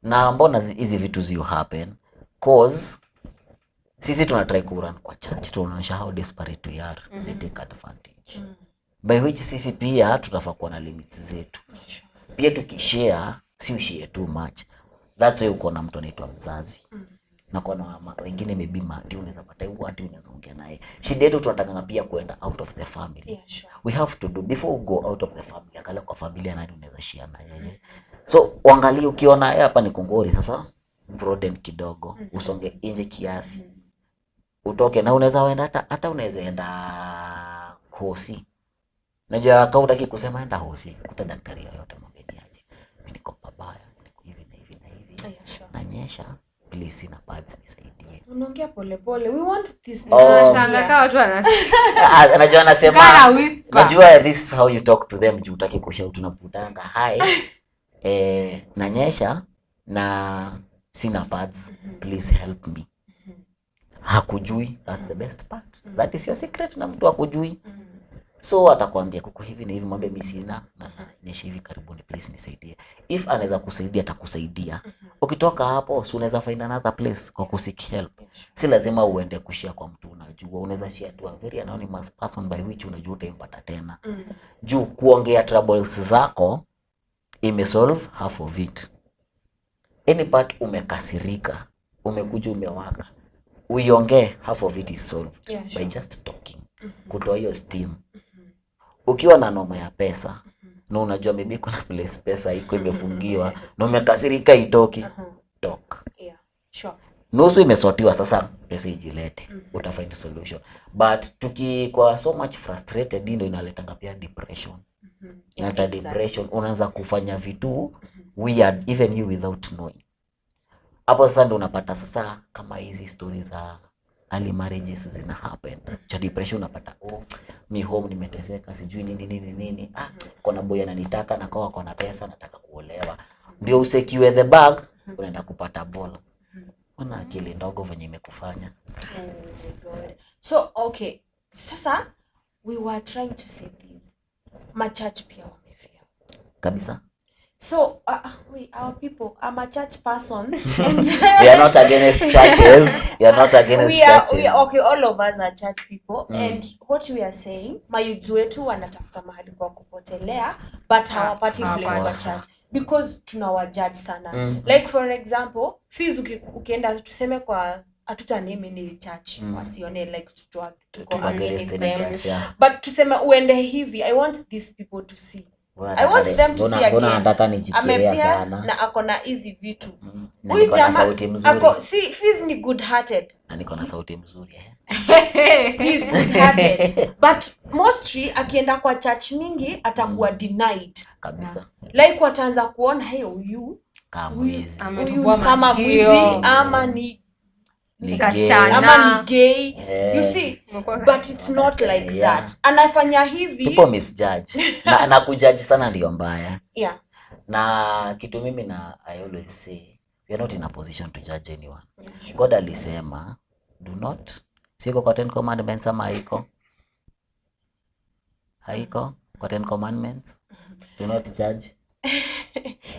Na mbona hizi vitu zio happen? Cause sisi tuna try ku run kwa church, tunaonyesha how desperate we are. They take advantage. By which sisi pia tunafaa kuwa na limits zetu. Pia tukishare si ushare too much. That's why uko na mtu anaitwa mzazi. Na kuna wengine maybe ndio unaweza pata huko hadi unaweza ongea naye. Shida yetu tunataka pia kuenda out of the family. Yeah, sure. We have to do before we go out of the family. Angalia kwa familia nani unaweza share na yeye. So uangalie ukiona hapa ni kongori sasa broaden kidogo, usonge nje kiasi. Utoke na unaweza enda hata unaweza enda hosi. Najua kama hutaki kusema enda hosi, kuta daktari yoyote mwambie aje. Mimi niko pabaya, niko hivi na hivi na hivi. Yeah, sure. Nanyesha, please sina pads nisaidie. Unaongea pole pole. We want this. Nashangaa kama watu wanasikia. Najua nasema. Najua this is how you talk to them juu utaki kushout, unaputanga hi. Nanyesha na sina pads. Please help me. Hakujui, that's the best part. That is your secret na mtu hakujui. So atakwambia kuko hivi na hivi, mwambie mimi sina na nyesha hivi karibuni, please nisaidie. If anaweza kusaidia atakusaidia. Ukitoka hapo si unaweza find another place kwa kuseek help. Si lazima uende kushare kwa mtu unajua, unaweza share to a very anonymous person by which unajua utampata tena. Juu kuongea troubles zako imesolve half of it. Any part umekasirika, umekuja umewaka, uiongee, half of it is solved. Yeah, sure. By just talking. Kutoa hiyo steam. Ukiwa na noma ya pesa na unajua maybe kuna place pesa iko imefungiwa na umekasirika itoki, talk. Yeah, sure. Nusu imesortiwa, sasa pesa ijilete, utafind solution. But tukikuwa so much frustrated, ndio inaletanga pia depression. Inaleta depression, unaanza kufanya vitu weird even you without knowing. Hapo sasa ndio unapata sasa kama hizi stories za early marriages zina happen. Cha depression unapata, oh, mi home nimeteseka, sijui nini nini nini. Kuna boy ananitaka na kwa kona pesa nataka kuolewa. Ndio usecure the bag, unaenda kupata bola. Una akili ndogo venye imekufanya. Oh my God. So okay, sasa we were trying to say this. Ma church pia wamefia. Kabisa. So we our people, I'm a church person and we are not against churches. We are not against churches. We are, okay, all of us are church people. And what we are saying, mayouth wetu wanatafuta mahali kwa kupotelea, but hawapati place kwa church because tunawajudge sana. Like for example, fees ukienda tuseme kwa hatuta name ni church, wasione like tuko against them. Church, yeah. But tuseme uende hivi, I want these people to see. I want them to see again. Nataka nijikiria sana. Na ako na hizi vitu. Na niko na sauti mzuri. Ako si fees ni good hearted. Na niko na sauti mzuri eh. He's good hearted. But mostly akienda kwa church mingi atakuwa denied. Kabisa. Like wataanza kuona hey huyu kama mwizi. Kama mwizi ama ni kasichana ama ni gay. You see, but it's not like that. Anafanya hivi, people misjudge. na kujudge sana ndio mbaya. Yeah. Na kitu mimi na I always say, we are not in a position to judge anyone. Yeah, sure. God alisema do not, siko kwa 10 commandments ama haiko? Haiko kwa 10 commandments? Do not judge.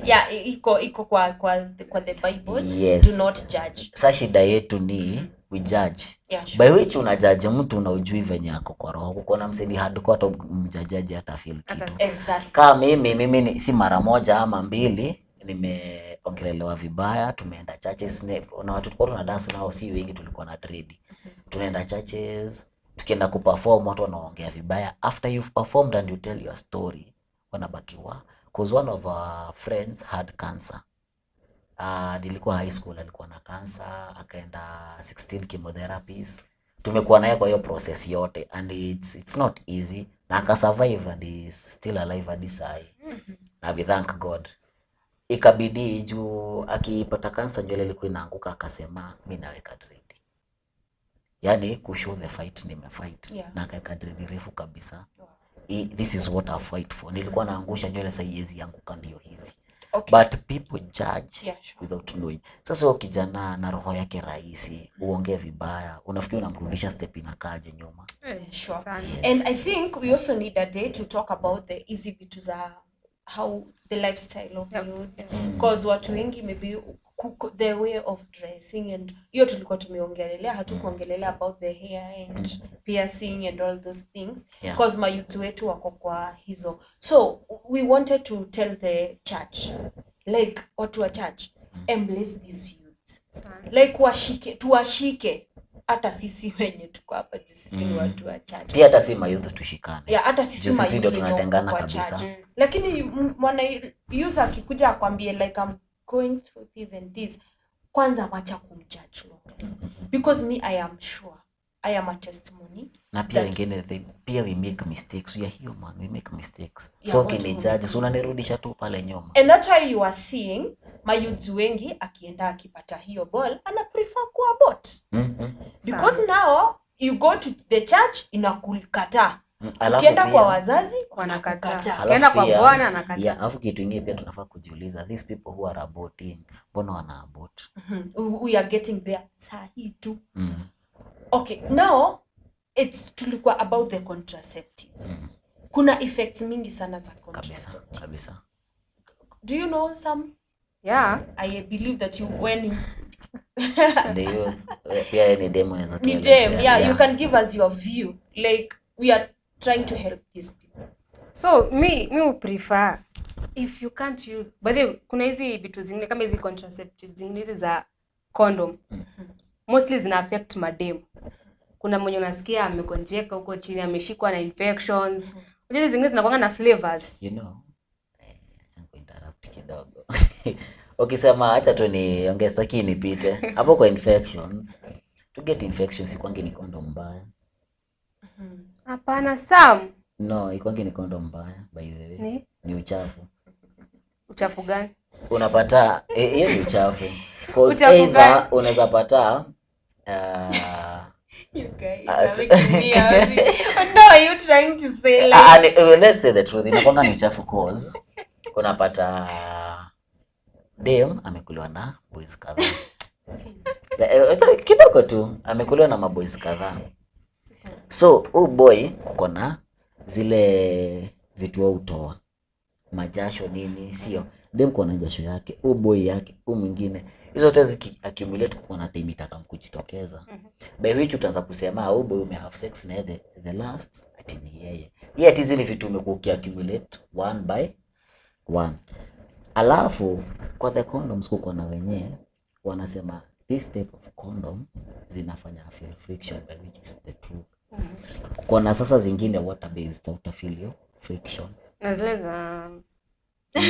Yeah, iko kwa the Bible. Yes. Do not judge. Sasa shida yetu ni we judge. Yeah, sure. By which una judge mtu na ujui venye ako kwa roho. Kuko na mseni hardcore hata mjajaji hata feel kitu. Exactly. Kama mimi ni si mara moja ama mbili nimeongelelewa vibaya, tumeenda churches na watu tulikuwa tuna dance nao si wengi, tulikuwa na trade. Tunaenda churches, tukienda kuperform watu wanaongea vibaya. After you've performed and you tell your story, wanabakiwa. Cause one of our friends had cancer. Nilikuwa high school, alikuwa na cancer, akaenda 16 chemotherapies. Tumekuwa naye kwa hiyo process yote and it's not easy. Na aka survive and is still alive hadi sai. Na we thank God. Ikabidi juu akipata cancer nywele ilikuwa inaanguka, akasema mimi naweka dread. Yani kushow the fight nimefight. Yeah. Na akaweka dread refu kabisa. This is what I fight for. Nilikuwa naangusha nywele sasa hizi anguka ndio hizi. Okay. But people judge, yeah, sure, without knowing. Sasa huyo kijana na roho yake rahisi, uongee vibaya, unafikiri unamrudisha step inakaaje nyuma. Sure. Yes. And I think we also need a day to talk about the easy vitu za how the lifestyle of youth. Because watu wengi maybe the way of dressing and hiyo tulikuwa tumeongelelea, hatukuongelelea about the hair and piercing and all those things, because my youth wetu wako kwa hizo. So we wanted to tell the church, like watu wa church, embrace these youth. Like tuwashike hata sisi wenye tuko hapa, sisi ni watu wa church. Pia hata si mayouth tushikane. Yeah, hata sisi mayouth ndio tunatengana kabisa. Lakini mwana youth akikuja akwambie like I'm going through this and this, kwanza wacha kumjudge Lord. Because me, I am sure I am a testimony. Na pia That- wengine pia we make mistakes. We are human, we make mistakes. Yeah, So watu ukinijudge, so unanirudisha tu pale nyuma. And that's why you are seeing mayouths wengi akienda akipata hiyo ball ana prefer kuabort because now you go to the church inakukataa. Alafu Ukienda kwa pia- wazazi Wanakataa. wanakataa. Alafu Ukienda kwa pia- bwana anakataa. Yeah, alafu kitu ingine pia tunafaa kujiuliza, these people who are aborting, mbona wana abort? We are getting there saa hii tu. Okay, now it's tulikuwa about the contraceptives. Kuna effects mingi sana za Kabisa, contraceptives. kabisa. Do you know some? Yeah. I believe that you when Ndio, pia yeye ni demo unaweza ni tuelezea. dem, yeah, you can give us your view, like we are trying to help these people. So mi would prefer if you can't use, by the way, kuna hizi vitu zingine kama hizi contraceptives zingine hizi za condom mostly zina affect madem. Kuna mwenye unasikia amegonjeka huko chini, ameshikwa na infections. Unajua hizi zingine zinakuanga na flavors. You know, acha nikuinterrupt kidogo. Ukisema acha tu niongee, sitaki nipite hapo kwa infections. To get infections ikwangi ni condom mbaya. Hapana Sam. No, ikwangi ni condom mbaya by the way. Ni? Ni uchafu. Uchafu gani? Unapata hiyo ni uchafu. 'Cause Uchafu either gani? unaweza pata You guys are making me happy. No, are you trying to say like let's say the truth, inakwanga ni uchafu cause unapata dem amekuliwa na boys kadhaa. Kidogo tu amekuliwa na maboys kadhaa. So huyu boy kuko na zile vitu wao hutoa majasho nini, sio dem kuko na jasho yake, huyu boy yake, huyu mwingine, hizo zote ziki accumulate kuko na time itakam kujitokeza, by which utaanza kusema huyu boy ume have sex na yeye the last ati ni yeye. Yeye ati hizi ni vitu umekuwa ukiaccumulate one by one. Alafu kwa the condoms kuko na wenyewe wanasema this type of condoms zinafanya feel friction, by which is the truth. Kuko na sasa zingine water based utafeel hiyo friction. Na zile za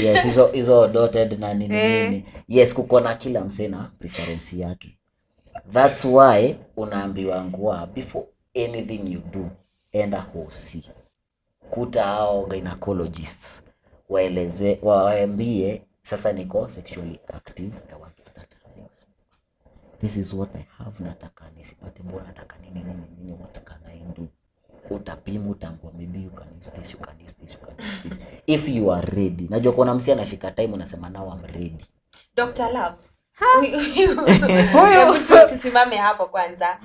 Yes, hizo dotted na nini nini. Yes, kuko na kila msee na preference yake. That's why unaambiwa ngua before anything you do, enda hosi, kuta hao gynecologists waeleze, waambie sasa niko sexually active, I want to start having sex, this is what I have, nataka nisipate mbona, nataka nini nini nini, what can I do? Utapima, utaambiwa maybe you can use this, you can use this, you can use this if you are ready. Najua kuna msi anafika time unasema now I'm ready. Dr. Love. Hebu tusimame hapo kwanza.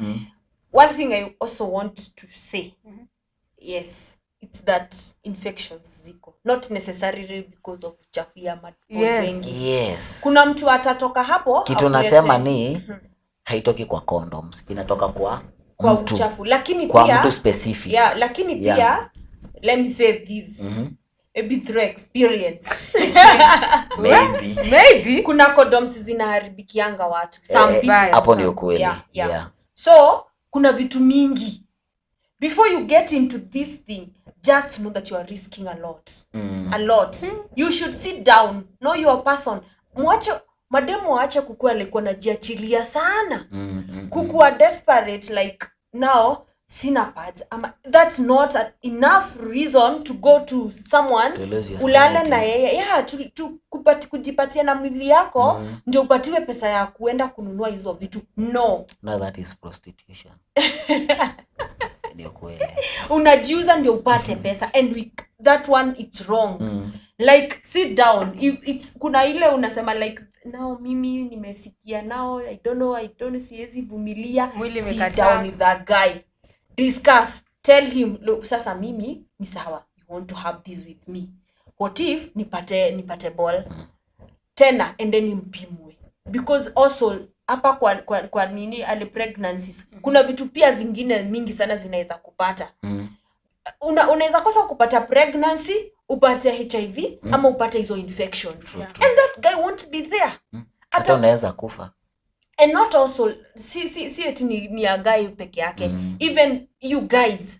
One thing I also want to say, yes, it's that infections ziko not necessarily because of uchafu ya maboy wengi. Yes. Kuna mtu atatoka hapo Kitu akulete nasema ni haitoki kwa condoms, inatoka kwa kwa mtu. uchafu, lakini Kwa pia mtu specific. Yeah, lakini pia Yeah. let me say this, maybe through experience. Maybe. Maybe. Kuna condoms zinaharibikianga watu. Some people. Hapo ni ukweli. Yeah, yeah. Yeah. So kuna vitu mingi before you get into this thing, just know that you are risking a lot. A lot. You should sit down, know your person. Mwache mademu waache kukua like wanajiachilia sana. Kukua desperate like now sina pads ama, that's not enough reason to go to someone To lose your ulale sanity. na yeye. Yeah, kujipatia na mwili yako ndio upatiwe pesa ya kuenda kununua hizo vitu. No. No, that is prostitution. Ni ukweli. Unajiuza ndio upate pesa, and that one it's wrong. Like sit down. If it's kuna ile unasema like now mimi nimesikia now I don't know siwezi vumilia. Mwili Sit imekataa. down with that guy. Discuss. Tell him, look, sasa mimi ni sawa. You want to have this with me. What if nipate ball tena and then impimwe? Because also hapa kwa nini early pregnancies kuna vitu pia zingine mingi sana zinaweza kupata. Unaweza kosa kupata pregnancy, upate HIV ama upate hizo infections. And that guy won't be there. Hata unaweza kufa. And not also si eti ni a guy peke yake. Even you guys,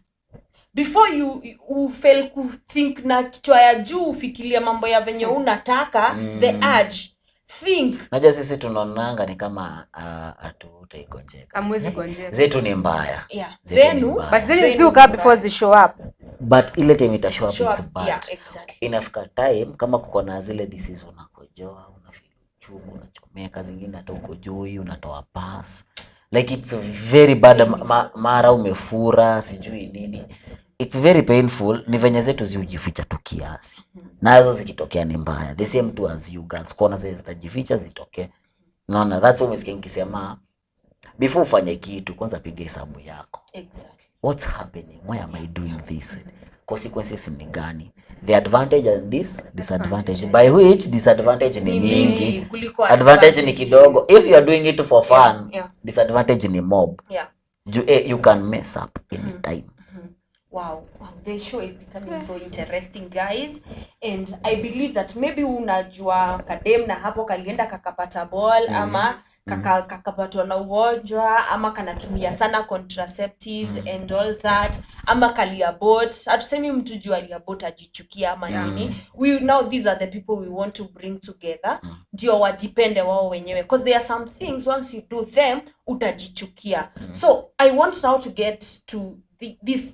before you fail ku think na kichwa ya juu ufikirie mambo ya venye unataka, the urge. Think. Najua sisi tunaonanga ni kama hatutaigonjeka. Hamwezi gonjeka. Zetu ni mbaya. Yeah. Zetu ni Zenu, mbaya. But zenu si ukaa before zi show up. But ile time ita show up, Show it's up, bad. yeah, exactly. Inafika time kama kuko na zile disease unakojoa, unafeel uchungu, unachomeka, zingine hata ukojoi, unatoa pass. Like it's very bad, mara umefura, sijui nini. It's very painful. Ni venye zetu ziujificha tu kiasi. Nazo zikitokea ni mbaya. The same to as you girls. Kona zile zitajificha zitokee. Naona that's why umesikia nikisema before ufanye kitu kwanza piga hesabu yako. Exactly. What's happening? Why am I doing this? Consequences ni gani? The advantage and this disadvantage. By which disadvantage ni Ni mingi mingi, kuliko advantage ni advantages. kidogo. If you are doing it for fun, yeah. disadvantage ni mob. Yeah. You can mess up anytime. Wow, wow, the show is becoming so interesting, guys, and I believe that maybe unajua kadem na hapo kalienda kakapata ball ama kakapatwa na ugonjwa ama kanatumia sana contraceptives and all that, ama kaliabort. Hatusemi mtu juu aliabort ajichukia ama nini. We now these are the people we want to bring together, ndio wajipende wao wenyewe, because there are some things once you do them utajichukia. So I want now to get to these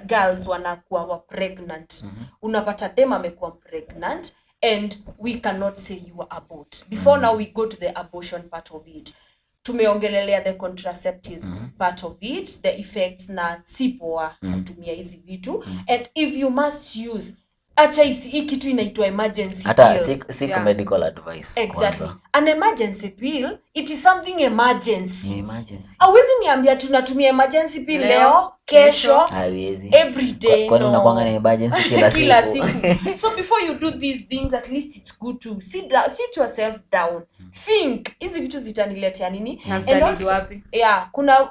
girls wanakuwa wa pregnant. Unapata dem amekuwa pregnant and we cannot say you are abort. Before now we go to the abortion part of it. Tumeongelelea the contraceptives part of it, the effects na si poa kutumia hizi vitu. And if you must use, acha hii kitu inaitwa emergency Hata pill. seek medical advice. Exactly. Kwanza. An emergency pill, it is something emergency. Ni emergency. Hawezi niambia tunatumia emergency pill leo, kesho, Haiwezi. every day. Kwani no. unakuanga na emergency kila Kila siku? siku. So before you do these things, at least it's good to sit yourself down. Think, hizi vitu zitaniletea nini? Na And zitalead also, wapi? yeah, kuna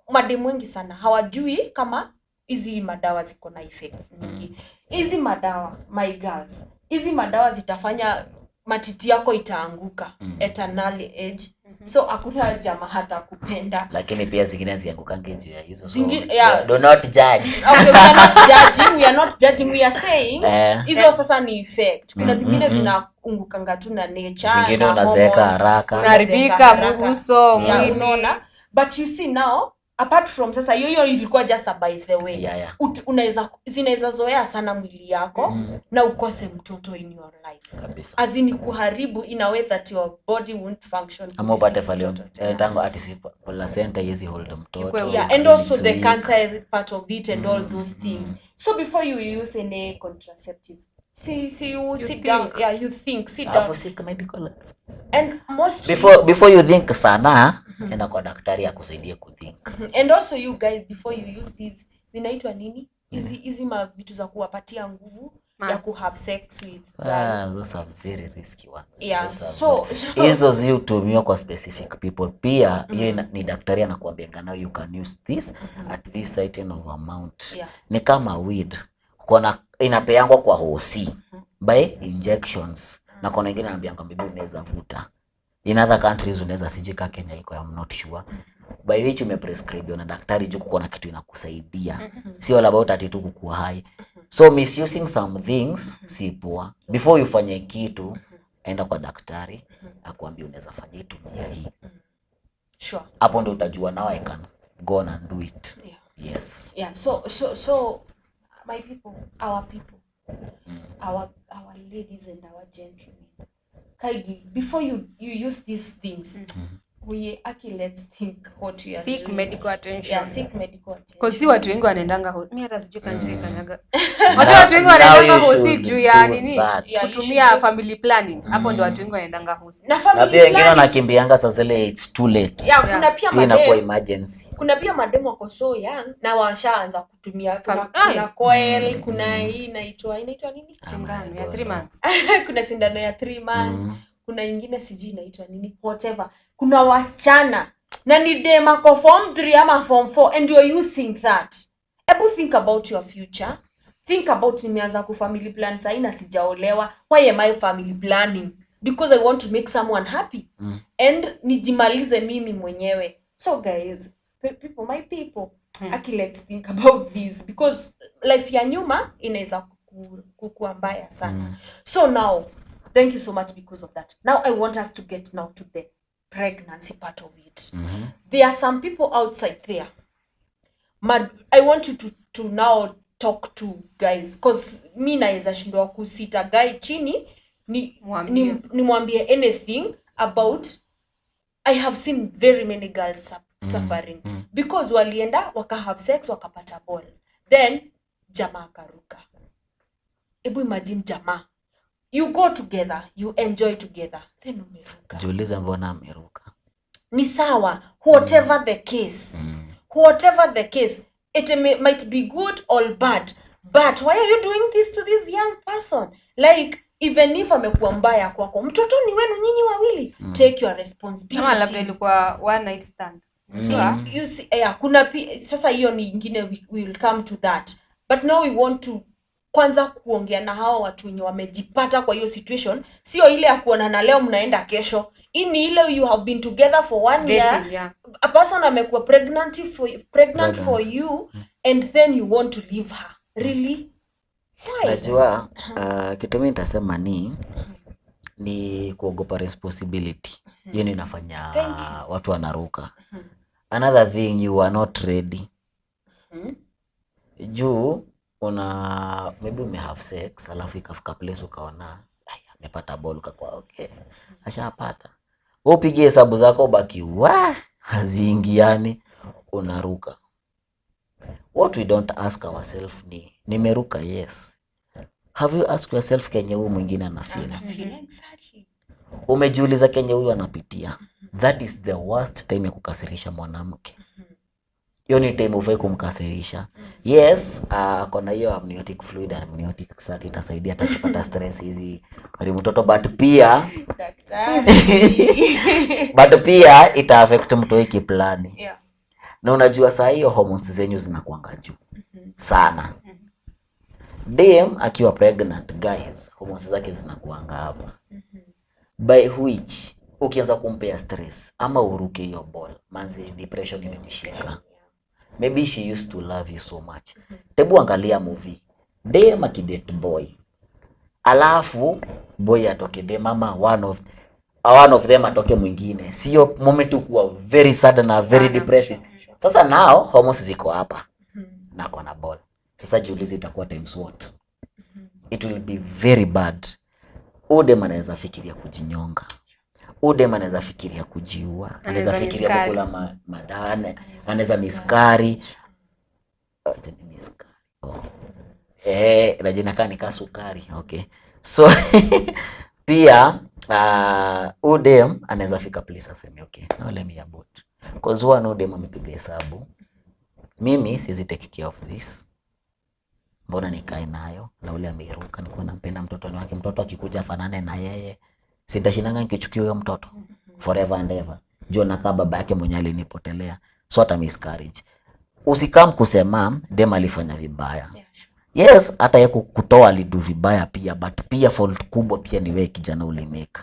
mademu wengi sana hawajui kama hizi madawa ziko na effects mingi. Hizi madawa, my girls, hizi madawa zitafanya matiti yako itaanguka at an early age. So hakuna jamaa hata kupenda. Lakini pia zingine ziangukange juu ya hizo. So Zingine, yeah. do not judge. Okay, we are not judging, we are not judging, we are saying hizo sasa ni effect. Kuna zingine zinaungukanga tu na nature, Zingine na unazeeka hormones. haraka. Unaharibika Haraka. uso, Yeah, mwili. unaona? But you see now, apart from sasa hiyo ilikuwa just a by the way. Yeah. Zinaweza zoea sana mwili yako na ukose mtoto in your life. Kabisa. As in kuharibu in a way that your body won't function. Ama upate mtoto tena. tango ati si placenta haiwezi hold mtoto. Ikue Yeah, and also It's the weak. cancer part of it and all those things. So before you use any contraceptives, see you sit think. down. Yeah, you think, sit Alafu down. seek medical advice. And mostly Before you think sana, enda kwa daktari akusaidie kuthink. And also you guys, before you use these, zinaitwa nini? Hizi vitu za kuwapatia nguvu ya ku have sex with girls. Those are very risky ones. Yeah, Those are so hizo zihutumiwa kwa specific people pia. Hiyo ni daktari anakuambia now you can use this at this certain of amount. Yeah. Ni kama weed. Kuna inapeangwa kwa hosi by injections, na kuna wengine anaambianga maybe unaweza vuta. In other countries unaweza, sijui ka Kenya iko, I'm not sure. By which umeprescribe na daktari juu kuko na kitu inakusaidia. Sio all about ati tu kukuwa high. So misusing some things si poa. Before ufanye kitu, enda kwa daktari akuambie unaweza fanya hii, tumia hii. Sure. Hapo ndo utajua now I can go on and do it. Yeah. Yes. Yeah, so my people, our people, our ladies and our gentlemen, kindly before you use these things, we actually let's think what we are Seek doing. medical attention. Yeah, seek medical attention. Cause si watu wengi wanaendanga mi hata sijui kanjui kanyaga. Watu wengi wanaendanga you hosi should juu ya do nini? that. Yeah, you Kutumia should. family planning. Hapo ndio watu wengi wanaendanga hosi. Na Na family pia wengine planning. wanakimbianga saa zile it's too late. Yeah, kuna pia Pia inakuwa madem, emergency. kuna pia madem wako so young na washaanza kutumia kuna coil, kuna hii inaitwa nini? Sindano ya 3 months. Kuna sindano ya 3 months. Kuna ingine sijui inaitwa nini, whatever. Kuna wasichana na ni dem ako form 3 ama form 4 and you're using that. Ebu think about your future. Think about, nimeanza ku family plan sahi na sijaolewa. Why am I family planning? Because I want to make someone happy. And nijimalize mimi mwenyewe. So guys, people, my people, aki let's think about this, because life ya nyuma inaweza kukua mbaya sana. So now Thank you so much because of that. Now I want us to get now to the pregnancy part of it. There are some people outside there. I want you to now talk to guys, cause mi naweza shindwa kusita guy chini Mwambie. Nimwambie anything about. I have seen very many girls suffering because walienda waka have sex, wakapata ball, then jamaa akaruka. Ebu imagine jamaa, you go together, you enjoy together, then umeruka. Jiulize mbona ameruka. Ni sawa, whatever the case, whatever the case, it might be good or bad, but why are you doing this to this young person? Like, even if amekuwa mbaya kwako, mtoto ni wenu nyinyi wawili. Take your Ama labda responsibilities. Ilikuwa one night stand. Sure. You see, yeah, kuna sasa hiyo ni ingine, we will come to that, but now we want to kwanza kuongea na hawa watu wenye wamejipata kwa hiyo situation. Sio ile ya kuonana leo mnaenda kesho. Hii ni ile you have been together for one year, Dating, yeah. a person amekuwa pregnant for Pregnancy. you, and then you want to leave her. Really? Why? Najua kitu mi nitasema ni kuogopa responsibility. Hiyo ni inafanya Thank watu wanaruka. Another thing, you are not ready. Juu una maybe ume have sex, alafu ikafika place ukaona, "Ai, amepata ball," ukakuwa, "Okay, ashapata." Wewe upige hesabu zako, baki wa haziingiani, unaruka. What we don't ask ourselves ni, nimeruka, yes, have you asked yourself kenye huyu mwingine anafeel? Feel exactly. Umejiuliza kenye huyu anapitia? That is the worst time ya kukasirisha mwanamke. Hiyo ni time ufai kumkasirisha. Yes, kona hiyo amniotic fluid, amniotic sac itasaidia hata kupata stress hizi karibu mtoto, but pia ita affect mtoi kiplani. Na unajua saa hiyo hormones zenyu zinakuanga juu sana. Dem akiwa pregnant, guys, hormones zake zinakuanga hapa, by which ukianza kumpea stress ama uruke hiyo ball, manzi, depression imemshika. Maybe she used to love you so much. Tebu angalia movie, dem akidate boy, alafu boy atoke dem, ama one of them atoke mwingine, sio moment kuwa very sad na very depressive. Sasa nao hormones ziko hapa na kona ball. Sasa jiulize itakuwa times what? It will be very bad. Udem anaweza fikiria kujinyonga, udem anaweza fikiria kujiua, anaweza Anaweza fikiria miscarry. kukula madawa, anaweza miscarry. Oh, ni miscarry. Oh. Eh, najua inakaa ni kaa sukari. Okay, so pia udem anaweza fika place aseme, "Okay, now let me abort," cause one, udem amepiga hesabu, mimi siwezi take care of this, mbona nikae nayo? Na ule ameiruka, nikuwa nampenda, mtoto ni wake, mtoto akikuja afanane na yeye, sitashindanga nikichukia huyo mtoto forever and ever juu nakaa baba yake mwenye alinipotelea. So hata miscarriage, usikam kusema dem alifanya vibaya. Yes, hata ye kutoa alidu vibaya pia, but pia fault kubwa pia ni wewe kijana ulimake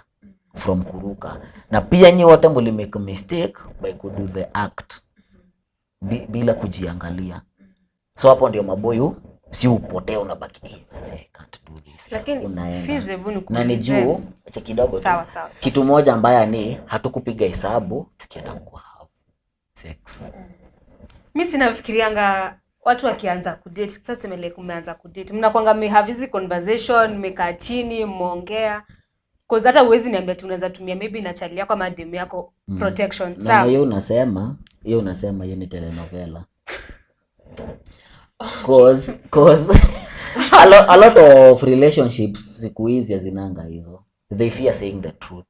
from kuruka, na pia nyi wote mulimake mistake by kudo the act bila kujiangalia. So hapo ndio maboyu si upotee, unabaki, "Eh, manze, I can't do this." Lakini Unaenda. Fizz, hebu Na ni nikuulize. juu acha kidogo tu. Sawa, sawa, sawa. Kitu moja mbaya ni hatukupiga hesabu tukienda kwa have sex. Mi sinafikirianga watu wakianza kudate, sasa tuseme like umeanza kudate, mnakwanga mmehave hizi conversation, mmekaa chini mmeongea? Cause hata huwezi niambia tu unaweza tumia maybe na chali yako ama demu yako protection. Na Sawa. Hiyo unasema hiyo ni telenovela, cause a lot of relationships siku hizi hazinanga hizo. They fear saying the truth.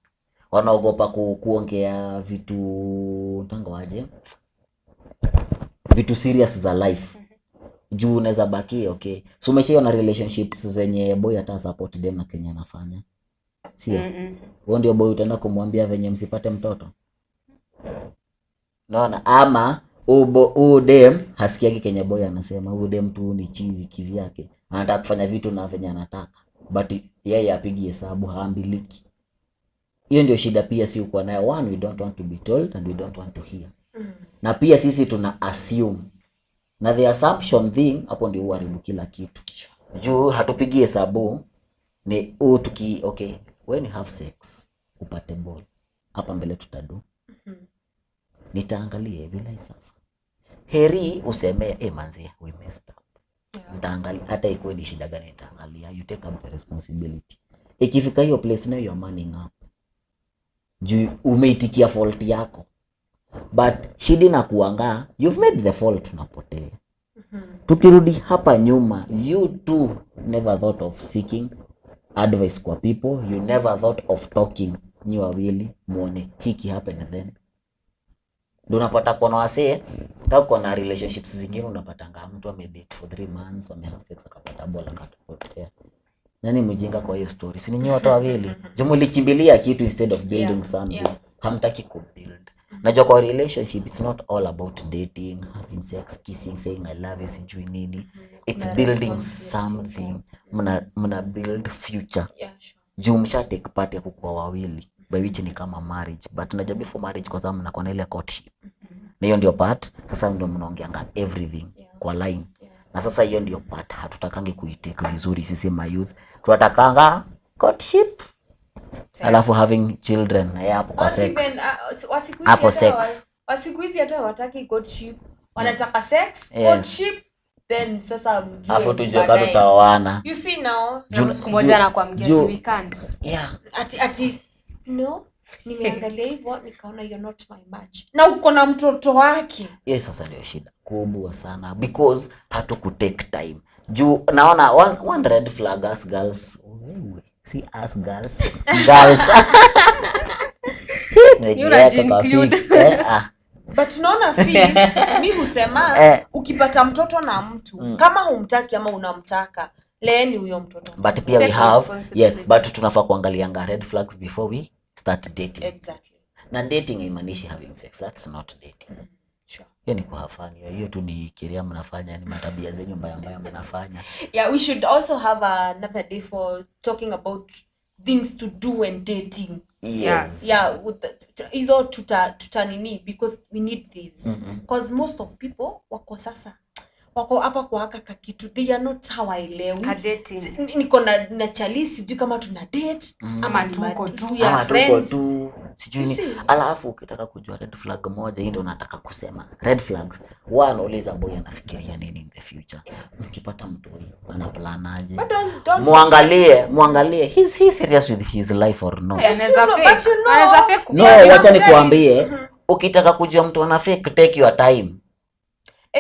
Wanaogopa kuongea vitu tangoaje, vitu serious za life, juu unaweza baki, okay, so umeshaiona relationships zenye boy hata support dem na kenye anafanya, sio? Mm-mm. Huo ndio boy utaenda kumwambia venye msipate mtoto? Naona ama huu dem hasikiagi kenye boy anasema. Huu dem tu ni chizi kivyake, anataka kufanya vitu na venye anataka, but yeye apigi hesabu, haambiliki. Hiyo ndio shida pia si uko nayo. One, we don't want to be told and we don't want to hear. Na pia sisi tuna assume, na the assumption thing hapo ndio huharibu kila kitu, juu hatupigi hesabu. Ni huu tuki okay, When you have sex, upate ball. Hapa mbele tutadu. Nitaangalia vile isafa. Heri useme manzi, we messed up. Nitaangalia hata ikuwe ni shida gani nitaangalia. You take up the responsibility. Ikifika hiyo place now you are manning up. Juu umeitikia fault yako. But shida inakuanga you've made the fault, unapotea. Tukirudi hapa nyuma, you too never thought of seeking advice kwa people, you never thought of talking nyi wawili muone hiki happen then. Ndio unapata kuna wasee kama kuna relationships zingine unapatanga mtu amedate for 3 months, wamehave sex akapata bola akatopotea. Nani mjinga kwa hiyo story? Si ninyi watu wawili. Jumulikimbilia kitu instead of building something. Hamtaki kubuild. Najua kwa relationship it's not all about dating, having sex, kissing, saying I love you, sijui nini. It's building something. Mna build future. Yeah, sure. Juu msha take part ya kukua wawili, by which ni kama marriage. But najua before marriage kwa sababu mnakuwa na ile courtship. Na hiyo ndio part sasa ndio mnaongeanga everything kwa line. Na sasa hiyo ndio part hatutakangi kuitake vizuri sisi ma youth. Tunatakanga courtship. Alafu having children na hapo kwa sex. Hapo sex. Wasiku hizi hata hawataki courtship. Wanataka sex, courtship, then sasa mjue. Alafu tujue kama tutaoana. You see now, siku moja anakuambia tu we can't. Yeah. Ati no, nimeangalia hivyo nikaona you're not my match. Na uko na mtoto wake. Hiyo sasa ndio shida kubwa sana because hatukutake time. Juu naona one red flag us girls. Wewe see us girls. Girls. But naona feel mi husema ukipata mtoto na mtu kama humtaki ama unamtaka, leeni huyo mtoto. But pia we have but tunafaa kuangalianga red flags before we start dating. Exactly. Na dating haimaanishi having sex. That's not dating. Sure. Hiyo ni kuhafanya. Hiyo tu ni kiria mnafanya, ni matabia zenyu mbaya mbaya mnafanya. Yeah, we should also have another day for talking about things to do when dating. Yes. Yeah, hizo tuta nini because we need these. Because most of people wako sasa wako hapa kwa haka kakitu, they are not hawaelewi. Niko na chali sijui kama tuna date ama tuko tu ya friends. Tuko tu sijui ni. Alafu ukitaka kujua red flag moja, hii ndio nataka kusema. Red flags. One, uliza boy anafikiria nini in the future. Mkipata mtu huyo ana plan aje? Muangalie he's serious with his life or not. Anaweza fake. No, wacha nikuambie, ukitaka kujua mtu ana fake, take your time.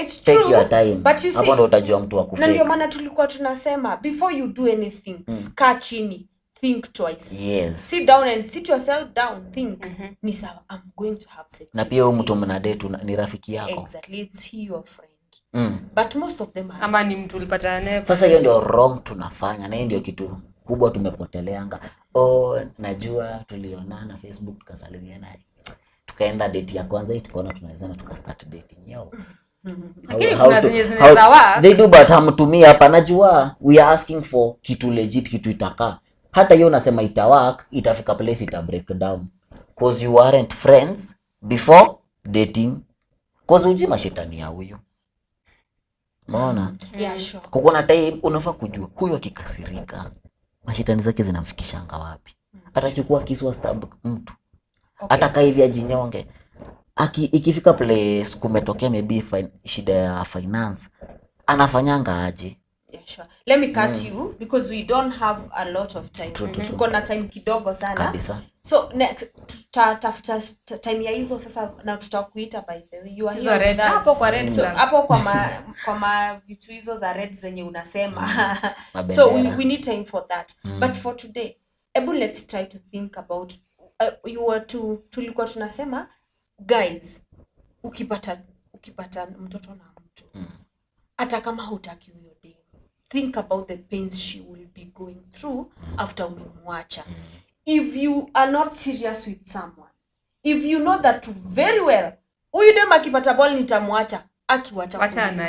It's true. Take your time. But you see, hapo ndo utajua mtu wa kufake. Na ndio maana tulikuwa tunasema before you do anything, kaa chini, think twice. Yes. Sit down and sit yourself down, think. Ni sawa, I'm going to have sex. Na pia huyu mtu mna date ni rafiki yako. Exactly, it's he your friend. But most of them are. Ama ni mtu ulipatana naye. Sasa hiyo ndio wrong tunafanya na hiyo ndio kitu kubwa tumepoteleanga. Oh, najua tulionana Facebook tukasalimiana. Tukaenda date ya kwanza hii tukaona tunawezana tukastart dating. Yo. Lakini kuna zenye zinaweza work. They do, but hamtumii hapa. Najua we are asking for kitu legit, kitu itakaa. Hata hiyo unasema ita work, itafika place ita break down. Cause you weren't friends before dating. Cause uji mashetani ya huyu. Umeona? Yeah, sure. Kuko na time unafaa kujua huyu akikasirika mashetani zake zinamfikishanga wapi. Atachukua kisu stab mtu. Okay. Ataka hivi ajinyonge. Ikifika place kumetokea maybe shida ya finance, anafanyanga aje? Yeah, sure. Let me cut you because we don't have a lot of time. Tuko na time kidogo sana. Kabisa. So next tutatafuta time ya hizo sasa na tutakuita by the way. You are here. Red. Hapo kwa red flags. Hapo kwa ma vitu hizo za red zenye unasema. So we need time for that. But for today, ebu let's try to think about you were to tulikuwa tunasema guys, ukipata mtoto na mtu, hata kama hutaki huyo dem, think about the pains she will be going through after umemwacha. If you are not serious with someone, if you know that very well, huyu dem akipata ball nitamwacha, akiwacha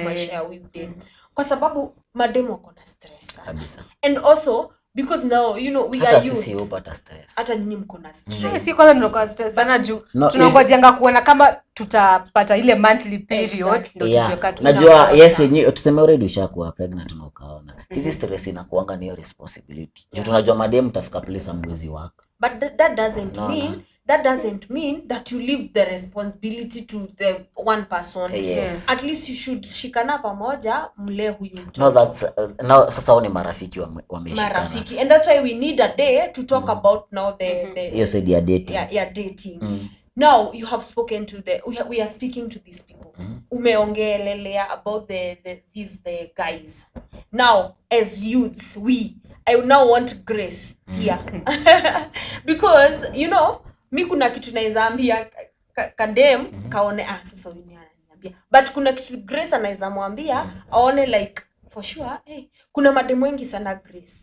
maisha ya huyu dem. Kwa sababu madem wako na stress sana. Kabisa. And also Because now, you know, we Hata are sisi youth. hupata stress. Hata nyinyi mko na stress. Si kwanza tunakuwa stress sana juu No, tunangojanga kuona kama tutapata ile monthly period Exactly. ndio Yeah. tujue kama tuna- Najua yes, yenyewe tuseme already ushakuwa pregnant na ukaona. Sisi stress inakuanga ni hiyo responsibility. Juu tunajua madem tafika place hamwezi work. But that doesn't No, mean no. that doesn't mean that you leave the responsibility to the one person. Yes. At least you should shikana pamoja mlee huyu mtoto. No, that's now sasa hao ni marafiki wameshikana. Marafiki. And that's why we need a day to talk about now the Hiyo side ya dating. yeah, dating. Now you have spoken to the we are speaking to these people. Umeongelelea about these the guys. Now as youths, I now want Grace here. Because you know, mi kuna kitu naweza ambia kadem kaone sasa huyu ni ananiambia. But kuna kitu Grace anaweza mwambia aone like for sure, hey, kuna madem wengi sana Grace.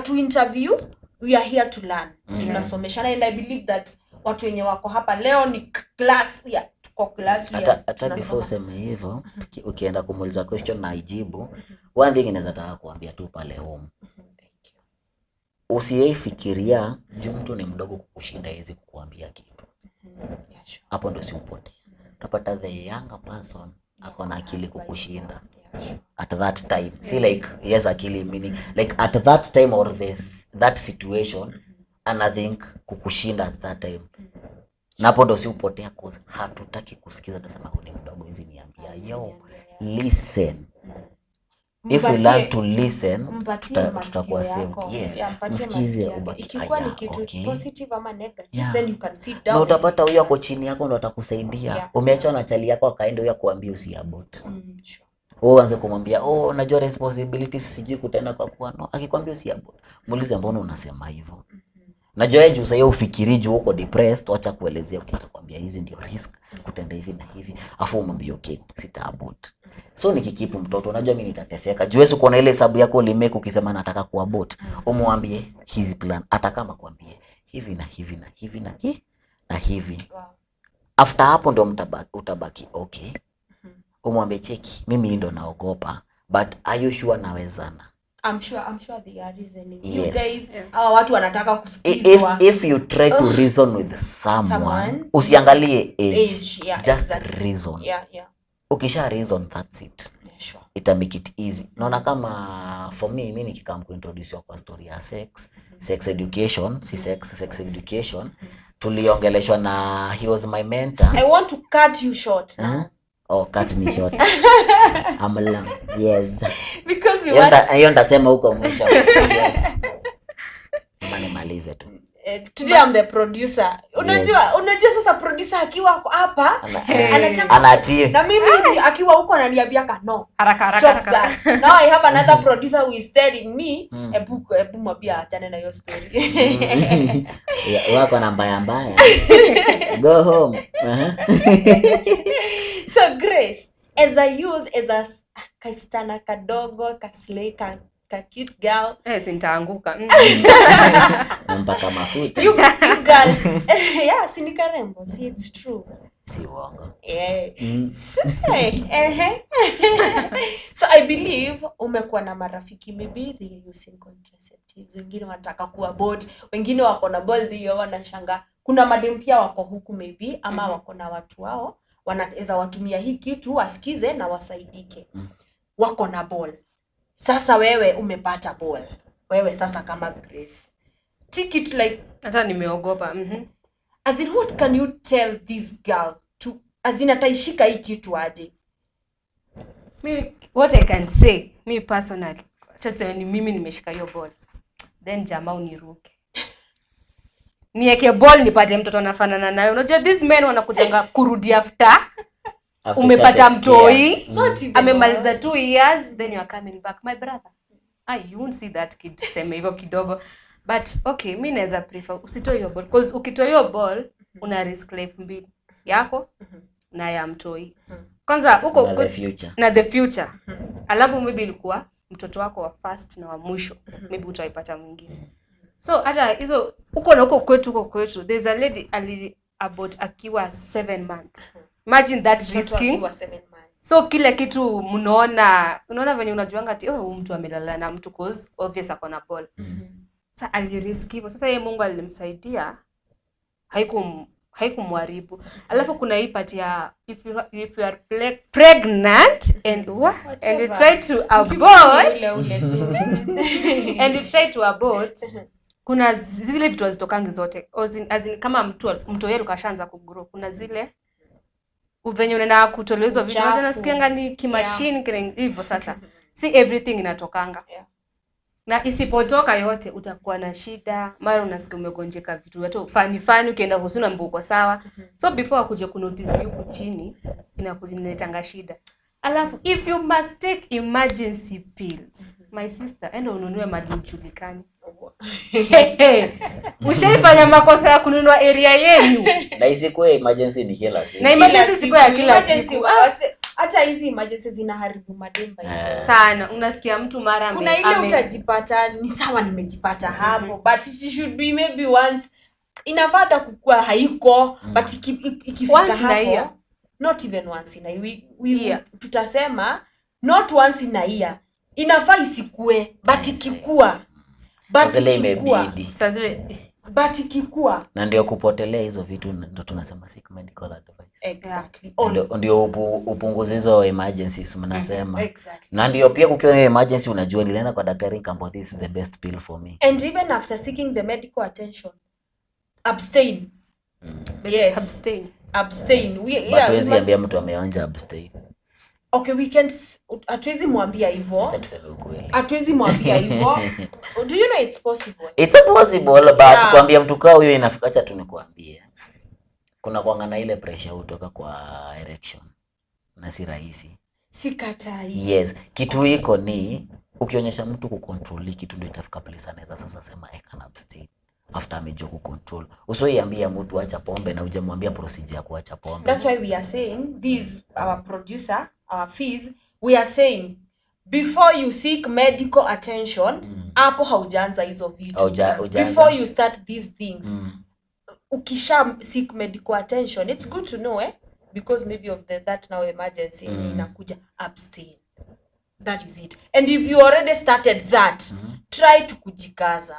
To interview, we are here to learn. Tunasomeshana and I believe that watu wenye wako hapa leo ni class, we are, tuko class, we are, Hata tunasoma. before useme hivyo, ukienda kumuuliza question na ijibu, one thing inaweza taka kuambia tu pale home. Usiyeifikiria juu mtu ni mdogo kukushinda hizi kukuambia kitu. Yeah, sure. Hapo ndo si upotea. Utapata the younger person ako na akili kukushinda. Yeah, sure. At that time. See like yes akili meaning like at that time or this that situation ana think kukushinda at that time. Na hapo ndo si upotea cause hatutaki kusikiza, tunasema huyu ni mdogo hizi niambia. Yo, listen. If we learn to listen, tutakuwa saved. Yes. Msikize ubaki. Ikikuwa ni kitu positive ama negative, then you can sit down. Na utapata huyo ako chini yako ndo atakusaidia. Umeachwa na chali yako akaenda huyo akuambia usiabort. Sure. Wewe uanze kumwambia, oh, unajua responsibilities sijui kutenda kwa kuwa no. Akikwambia usiabort, muulize mbona unasema hivyo. Najua yeye juu sasa ufikiri juu uko depressed, acha kuelezea ukitakwambia hizi ndio risk kutenda hivi na hivi, afu umwambie okay, sita abort. So nikikipu mtoto unajua mimi nitateseka. Juu wewe uko na ile hesabu yako ulimake ukisema nataka kuabort, umwambie hizi plan, hata kama kwambie hivi na hivi na hivi na hivi na hivi. Wow. After hapo ndio utabaki okay. Umwambie cheki, mimi ndo naogopa, but are you sure nawezana? I'm sure they are reasoning. Yes. You guys, hawa watu wanataka kusikizwa. If you try to reason with someone, usiangalie age. Yeah, just exactly. Reason. Yeah, yeah. Ukisha reason, that's it. Yeah, sure. Ita make it easy. Naona kama for me, mimi nikikam kuintroduce kwa story ya sex, sex education, si sex, sex education. Tuliongeleshwa na he was my mentor. I want to cut you short now. Oh, cut me short. I'm long. Yes. Because you want... Hiyo ndasema huko mwisho. Yes. Nimalize tu. Today I'm the producer. Unajua, unajua sasa producer akiwa hapa anataka anatii. Na mimi akiwa huko ananiambia no. Haraka stop haraka. That. Now I have another producer who is telling me ebu mwambie aachane na hiyo story. Wako na mbaya mbaya. Go home. So Grace, as a youth, as a kasichana kadogo, kaslay, ka cute girl. Eh, sintaanguka. Mpaka mafuta. You girls. Yeah, si ni karembo. See, it's true. Si uongo. Yeah. So I believe umekuwa na marafiki maybe they are using contraceptives. Wengine wanataka kuabort, wengine wako na ball hiyo wanashanga. Kuna madem pia wako huku maybe ama wako na watu wao wanaweza watumia hii kitu wasikize na wasaidike. Wako na ball. Sasa wewe umepata ball. Wewe sasa kama Grace. Take it like hata nimeogopa. As in what can you tell this girl to as in ataishika hii kitu aje? Me, what I can say, me personally, acha ni mimi nimeshika hiyo ball. Then jamaa uniruke. Nieke ball nipate mtoto anafanana nayo. Unajua these men wanakujanga kurudi after umepata mtoi, amemaliza 2 years, then you are coming back. My brother, you won't see that kid, tuseme hivyo kidogo. But okay, mi naweza prefer usitoe hiyo ball, because ukitoa hiyo ball una risk life mbili, yako na ya mtoi. Kwanza huko na the future. Na the future. Alafu maybe ilikuwa mtoto wako wa first na wa mwisho, maybe utaipata mwingine. So hata hizo huko na huko kwetu there's a lady ali abort akiwa 7 months. Imagine that risking. 7 months. So kile kitu mnaona, unaona venye unajuanga ati oh, mtu amelala na mtu cause obvious ako na ball. Sasa alirisk hivyo. Sasa yeye Mungu alimsaidia, haikumharibu. Alafu kuna hii part ya if you are pregnant and what? And you try to abort and you try to abort, kuna zile vitu hazitokangi zote. As in kama mtu yeye kashaanza kugrow, kuna zile venye unaenda kutolewa hizo vitu, hata nasikianga ni kimashini kile hivyo. Sasa si everything inatokanga. Na isipotoka yote utakuwa na shida, mara unasikia umegonjeka vitu hata fani ukienda husuna mbuko sawa. So before akuje kunotice huku chini inakuletanga shida. Alafu if you must take emergency pills, my sister, enda ununue mali ujulikani. Ushaifanya makosa ya kununua area yenu. Na isikuwe emergency ni kila siku. Na emergency siku ya kila siku. Hata hizi emergency zinaharibu mademba sana. Unasikia mtu mara kuna ile utajipata ni sawa nimejipata hapo, but it should be maybe once. Inafaa hata kukua haiko, but ikifika hapo not even once in a we tutasema not once in a year. Inafaa isikue, but ikikua, but ikikua but ikikua. Na ndio kupotelea hizo vitu ndio tunasema seek medical advice. Exactly. Ndio upunguze hizo emergencies mnasema. Exactly. Na ndio pia kukiwa na emergency unajua nilienda kwa daktari nikamwambia this is the best pill for me. And even after seeking the medical attention, abstain. Yes. Abstain. Abstain. We hatuwezi ambia mtu ameonja abstain. Okay, we can't, hatuwezi mwambia hivyo. Hatuwezi mwambia hivyo. Do you know it's possible? It's possible, but kuambia mtu kaa huyo inafika, acha tu nikuambie. Kuna kuanga na ile pressure kutoka kwa erection. Na si rahisi. Sikatai. Yes, kitu iko ni ukionyesha mtu kucontrol kitu ndio itafika place anaweza sasa sema I can abstain. After amejua kucontrol. Usiambie mtu acha pombe na hujamwambia procedure ya kuacha pombe. That's why we are saying this, our producer, our fees, we are saying before you seek medical attention, hapo haujaanza hizo vitu. Before you start these things, ukisha seek medical attention, it's good to know, because maybe of that now emergency inakuja, abstain. That is it. And if you already started that, try to kujikaza.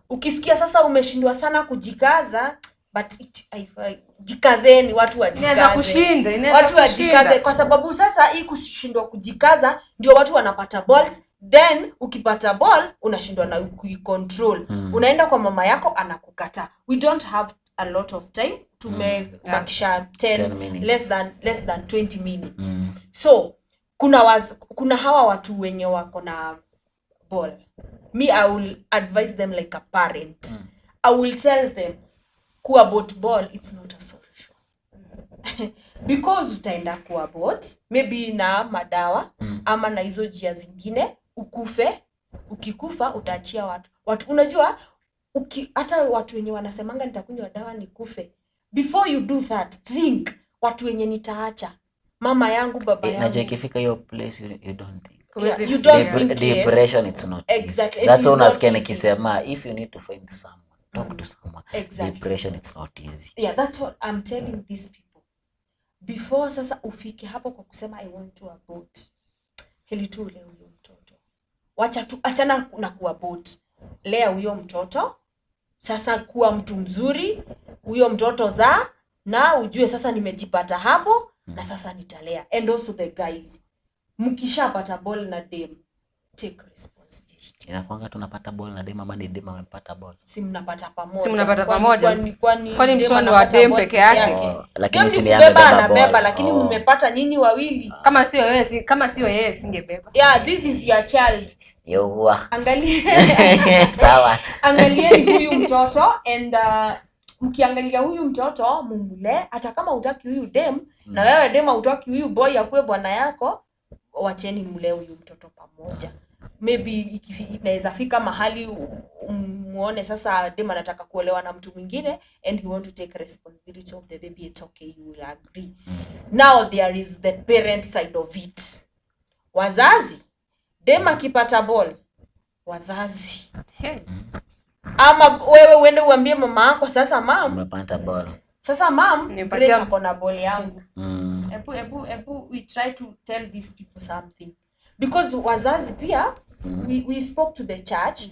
Ukisikia sasa umeshindwa sana kujikaza, but jikazeni, watu wajikaze. Watu wajikaze kwa sababu sasa hii kushindwa kujikaza ndio watu wanapata balls. Then ukipata ball unashindwa na kuicontrol. Unaenda kwa mama yako anakukataa. We don't have a lot of time. Tumebakisha 10 minutes. Less than 20 minutes. So kuna hawa watu wenye wako na ball. Me, I will advise them like a parent. I will tell them kuabort ball, it's not a solution. Because utaenda kuabort maybe na madawa ama na hizo njia zingine, ukufe. Ukikufa utaachia watu. Unajua hata watu wenye wanasemanga nitakunywa dawa nikufe, before you do that think watu wenye nitaacha, mama yangu, baba yangu. Na ikifika hiyo place you don't think. Yeah, you don't think depression, it's not exactly. That's why unasikia nikisema if you need to find someone, talk to someone. Exactly. Depression, it's not easy. Yeah, that's what I'm telling these people. Before sasa ufike hapo kwa kusema I want to abort, heli tu leo huyo mtoto. Wacha tu, achana na kuabort. Lea huyo mtoto. Sasa kuwa mtu mzuri, huyo mtoto za na ujue sasa nimejipata hapo na sasa nitalea. And also the guys, mkishapata ball na dem, take responsibility. Inakuanga tunapata ball na dem ama ni dem amepata ball? Si mnapata pamoja. Si mnapata pamoja. Kwani msono wa dem peke yake? Oh, lakini si ni amebeba, lakini mmepata nyinyi wawili. Kama sio wewe, kama sio yeye singebeba. Yeah, this is your child. Yowa. Angalia. Sawa. Angalieni huyu mtoto and mkiangalia huyu mtoto mumule, hata kama hutaki huyu dem na wewe dem hutaki huyu boy akuwe bwana yako, wacheni mule huyu mtoto pamoja. Maybe inaweza fika mahali muone sasa dem anataka kuolewa na mtu mwingine and you want to take responsibility of the baby, it's okay, you will agree. Now there is the parent side of it. Wazazi, dem akipata ball, wazazi. Hey. Ama wewe uende uambie mama yako sasa mam, umepata ball. Sasa mam, Grace ako na ball yangu. Ebu, ebu, ebu we try to tell these people something, because wazazi pia, we spoke to the church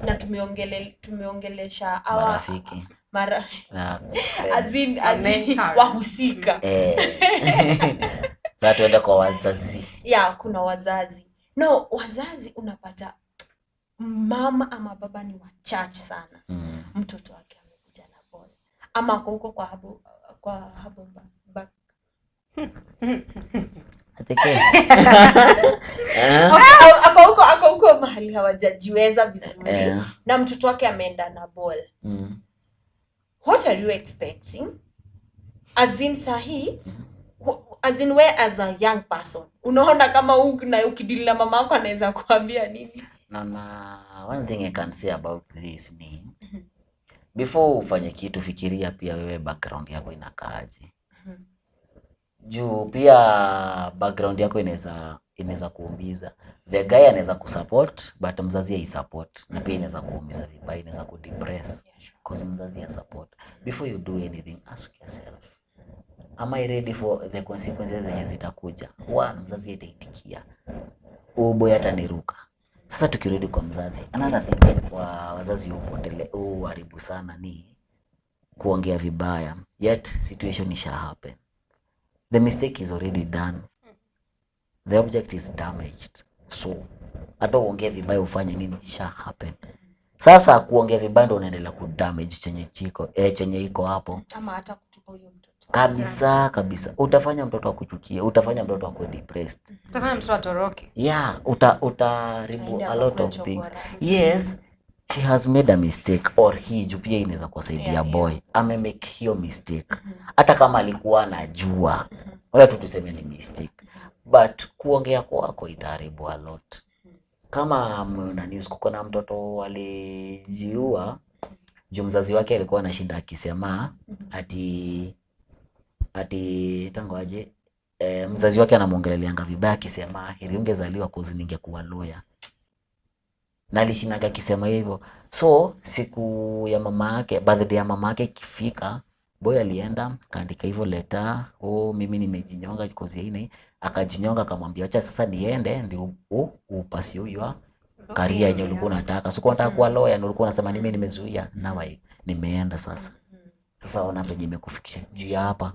na tumeongelesha our Marafiki. Mara, Na as in Mentor. Wahusika. Sasa tuende kwa wazazi. Yeah, kuna wazazi, no, wazazi unapata mama ama baba ni wachache sana. Mtoto wake amekuja na ball ama ako huko kwa habo. Ateke. Okay, ako huko mahali hawajajiweza vizuri na mtoto wake ameenda na ball. What are you expecting? As in sahi, as in we as a young person, unaona kama na ukidili na mama yako anaweza kuambia nini? Na one thing I can say about this ni before ufanye kitu, fikiria pia wewe background yako inakaaje, juu pia background yako inaweza kuumiza. The guy anaweza kusupport but mzazi haisupport, na pia inaweza kuumiza vibaya, inaweza kudepress cause mzazi ya support. Before you do anything, ask yourself, am I ready for the consequences zenye zitakuja? One, mzazi ataitikia, huyu boy ataniruka. Sasa tukirudi kwa mzazi, another thing wa wazazi huharibu sana ni kuongea vibaya, yet situation isha happen, the mistake is already done, the object is damaged. So hata uongee vibaya ufanye nini, sha happen. Sasa kuongea vibaya ndo unaendelea kudamage chenye iko hapo. Ama hata kutupa huyo mtoto. Kabisa kabisa, utafanya mtoto akuchukie, utafanya mtoto akuwe depressed. Utafanya mtoto atoroke. Yeah, utaharibu Aende a lot of akakuwe things. chokora. Yes, she has made a mistake, or he, juu pia inaweza kuwasaidia. Boy amemake hiyo mistake, hata kama alikuwa anajua, wacha tu tuseme ni mistake, but kuongea kwako itaharibu a lot. Kama mmeona news, kuko na mtoto alijiua juu mzazi wake alikuwa anashinda akisema ati tangoaje, mzazi wake anamwongeleleanga vibaya akisema heri ungezaliwa cause ningekuwa lawyer, na alishindaga akisema hivyo. So siku ya mama yake, birthday ya mama yake ikifika, boy alienda kaandika hivyo letter, "Oh, mimi nimejinyonga cause ya hii na hii." Akajinyonga, akamwambia, "Acha sasa niende ndio upursue huyo career yenye ulikuwa unataka. Sikuwa unataka kuwa lawyer na ulikuwa unasema mimi nimezuia, now nimeenda sasa. Sasa ona penye imekufikisha juu ya hapa."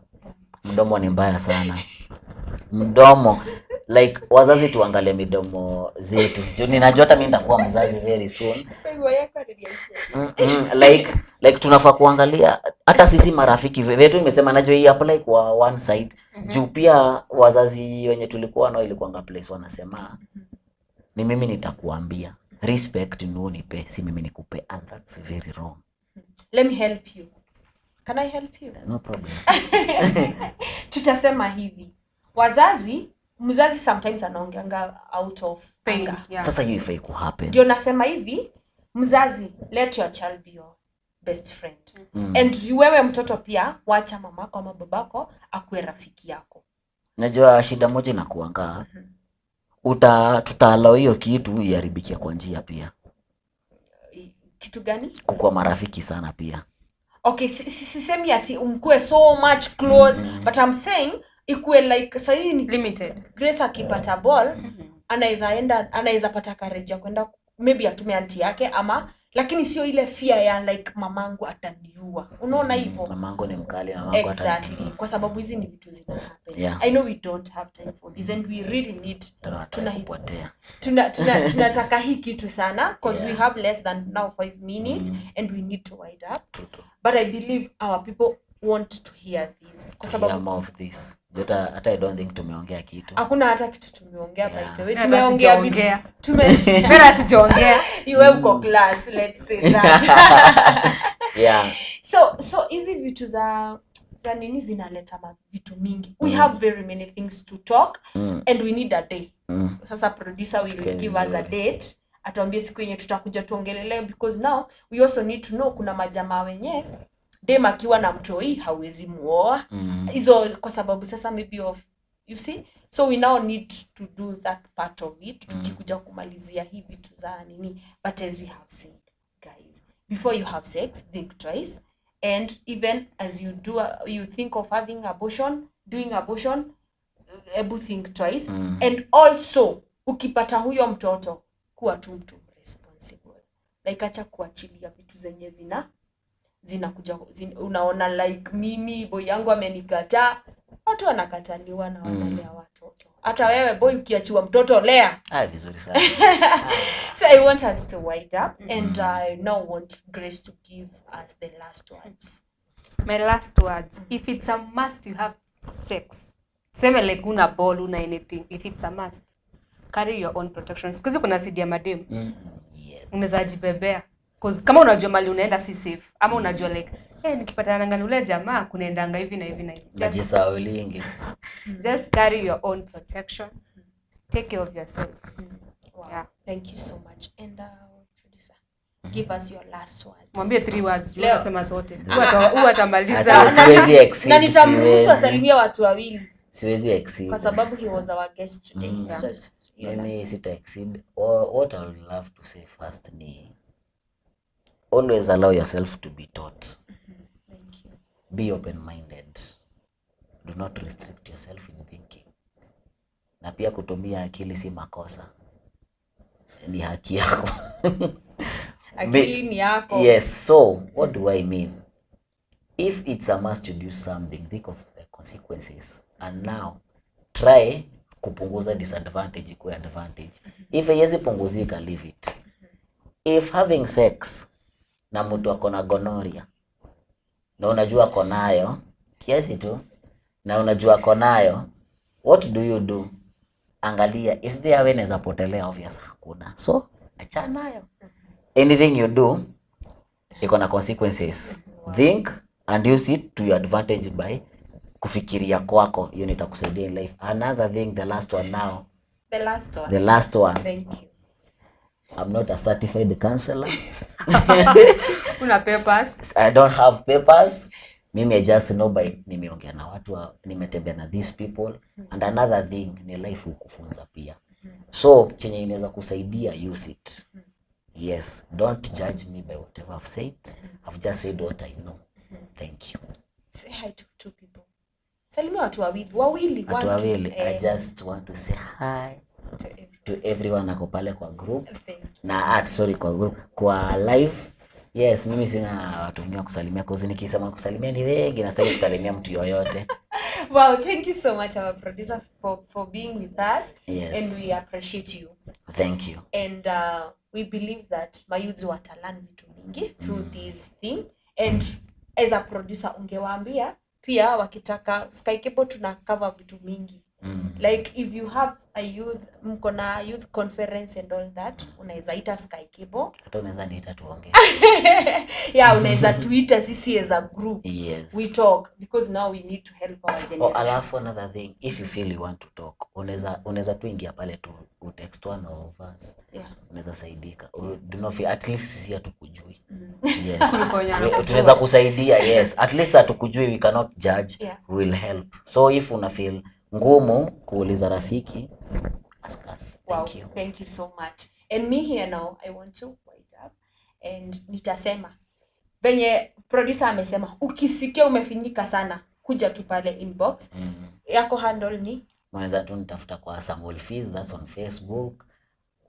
Mdomo ni mbaya sana, mdomo. Like, wazazi tuangalie midomo zetu, juu ninajua hata mimi nitakuwa mzazi very soon. Like tunafaa kuangalia hata sisi marafiki vetu. Nimesema najua hii apply kwa one side, juu pia wazazi wenye tulikuwa nao ilikuwanga place wanasema ni mimi nitakuambia, respect ni unipe, si mimi nikupe, and that's very wrong. Let me help you. Can I help you? No problem. Tutasema hivi, wazazi, mzazi sometimes anaongeanga out of Pain. anger. Sasa hiyo ifai kuhappen. Ndio nasema hivi, mzazi, let your child be your best friend. And wewe mtoto pia, wacha mamako ama babako akuwe rafiki yako. Najua shida moja inakuanga, tutaallow hiyo kitu iharibikia kwa njia pia. Kitu gani? Kukuwa marafiki sana pia. Okay, sisemi ati mkuwe so much close, but I'm saying ikuwe like sahii ni Limited. Grace akipata ball, anaweza enda, anaweza pata courage ya kwenda, maybe atume auntie yake ama, lakini sio ile fear ya like mamangu ataniua, unaona hivyo? Mamangu ni mkali, mamangu Exactly, kwa sababu hizi ni vitu zina happen. I know we don't have time for this and we really need kupotea. Tunataka hii kitu sana because we have less than now 5 minutes and we need to wind up. True, true. But I believe our people want to hear this kwa To hear sababu more of this. Hata I don't think tumeongea kitu. Hakuna hata kitu tumeongea, by the way. Hata Tumeongea vitu sijaongea. tume Bora sijaongea. Iwe uko class, let's say that. So hizi vitu za nini zinaleta vitu mingi. We have very many things to talk and we need a day. Sasa producer will give us a vizuri. date, atuambie siku yenye tutakuja tuongelelee, because now we also need to know kuna majamaa wenye dem akiwa na mtoi hawezi muoa hizo kwa sababu sasa maybe of, you see, so we now need to do that part of it tukikuja kumalizia hii vitu za nini. But as we have said, guys, before you have sex, think twice, and even as you do, you think of having abortion, doing abortion. Ebu think twice. And also ukipata huyo mtoto, kuwa tu mtu responsible. Like acha kuachilia vitu zenye zinakuja unaona like mimi boy yangu amenikataa. Watu wanakataliwa na wanalea watoto. Hata wewe boy ukiachiwa mtoto lea. Vizuri sana. So I want us to wind up and I now want Grace to give us the last words. My last words. If it's a must you have sex. Tuseme like una ball, una anything. If it's a must, carry your own protection. Siku hizi kuna CD ya madem. Yes. Unaweza jibebea. Cause kama unajua mali unaenda si safe, ama unajua like nikipatana na ule jamaa kunaendanga hivi na hivi na hivi. Najisahaulingi. Just carry your own protection. Take care of yourself. Wow. Yeah. Thank you so much. And producer, give us your last words. Mwambie 3 words, Leo. unasema zote. Huwa atamaliza. Siwezi exceed. Na nitamruhusu asalimie watu wawili. Siwezi exceed. Kwa sababu he was our guest today. So your last Mimi sita exceed. What I would love to say first ni always allow yourself to be taught. Thank you. Be open-minded. Do not restrict yourself in thinking. Na pia kutumia akili si makosa. Ni haki yako. Akili ni yako. Yes, so what do I mean? If it's a must to do something, think of the consequences. And now, try kupunguza disadvantage ikuwe advantage. If haiwezi punguzika, leave it. If having sex na mtu ako na gonorrhea na unajua ako nayo kiasi tu na unajua ako nayo, what do you do? Angalia, is there a way naweza potelea? Obvious, hakuna. So achana nayo. Anything you do iko na consequences. Think and use it to your advantage by kufikiria kwako. Hiyo nitakusaidia in life. Another thing, the last one now. The last one. The last one. Thank you. I'm not a certified counselor. Una papers? I don't have papers. Mimi I just know by nimeongea na watu, nimetembea na these people. And another thing ni life hukufunza pia. So chenye inaweza kusaidia, use it. Yes, don't judge me by whatever I've said. I've just said what I know. Thank you. Say hi to two people. Salimia watu wawili. Wawili. Watu wawili. I just want to say hi to everyone ako pale kwa group. Na sorry, kwa group, kwa live. Yes, mimi sina watu wengine wa kusalimia, cause nikisema kusalimia ni wengi, na sitaki kusalimia mtu yoyote. Wow, thank you so much our producer for being with us. Yes. And we appreciate you. Thank you. And we believe that mayouth watalearn vitu mingi through this thing. And as a producer ungewaambia pia wakitaka Sky Cable tuna cover vitu mingi. Like if you have a youth, mko na youth conference and all that, unaweza ita Sky Cable. Hata unaweza niita tuongee. Yeah, unaweza tuita sisi as a group. Yes. We talk because now we need to help our generation. Oh, alafu another thing, if you feel you want to talk, unaweza tu ingia pale tu utext one of us. Yeah. Unaweza saidika. Do not feel, at least sisi hatukujui. Yes. Tunaweza kusaidia, yes. At least hatukujui, we cannot judge. Yeah. We will help. So if una feel ngumu kuuliza rafiki, ask us. Thank you. Thank you so much. And me here now, I want to wind up and nitasema venye producer amesema, ukisikia umefinyika sana, kuja tu pale inbox. Yako handle ni? Unaweza tu nitafuta kwa Samuel Fizz, that's on Facebook,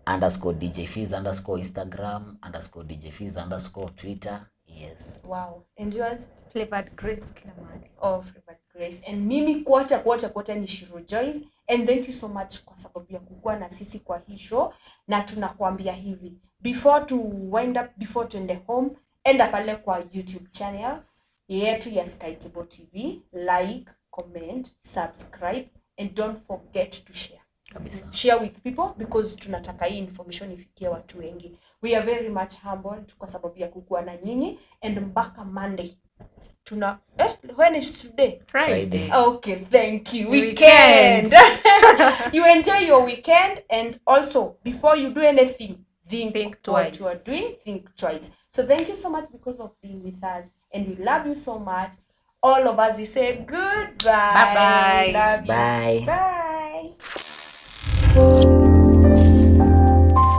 _DJ Fizz, _Instagram, _DJ Fizz, _Twitter. Yes. Wow. And yours? Flavored Grace kila mahali. Oh, Flavored Grace. And mimi kuacha ni Shiro Joyce. And thank you so much kwa sababu ya kukua na sisi kwa hii show. Na tunakuambia hivi, before to wind up, before tuende home, enda pale kwa YouTube channel yetu ya Sky Cable TV, like, comment, subscribe, and don't forget to share. Kabisa. Share with people because tunataka hii information ifikie watu wengi. We are very much humbled kwa sababu ya kukua na nyinyi, and mpaka Monday. Tuna when is today? Friday. Okay, thank you. Weekend. You enjoy your weekend, and also before you do anything, think twice. What you are doing, think twice. So thank you so much because of being with us, and we love you so much. All of us, we say goodbye. Bye bye. Love you. Bye. Bye.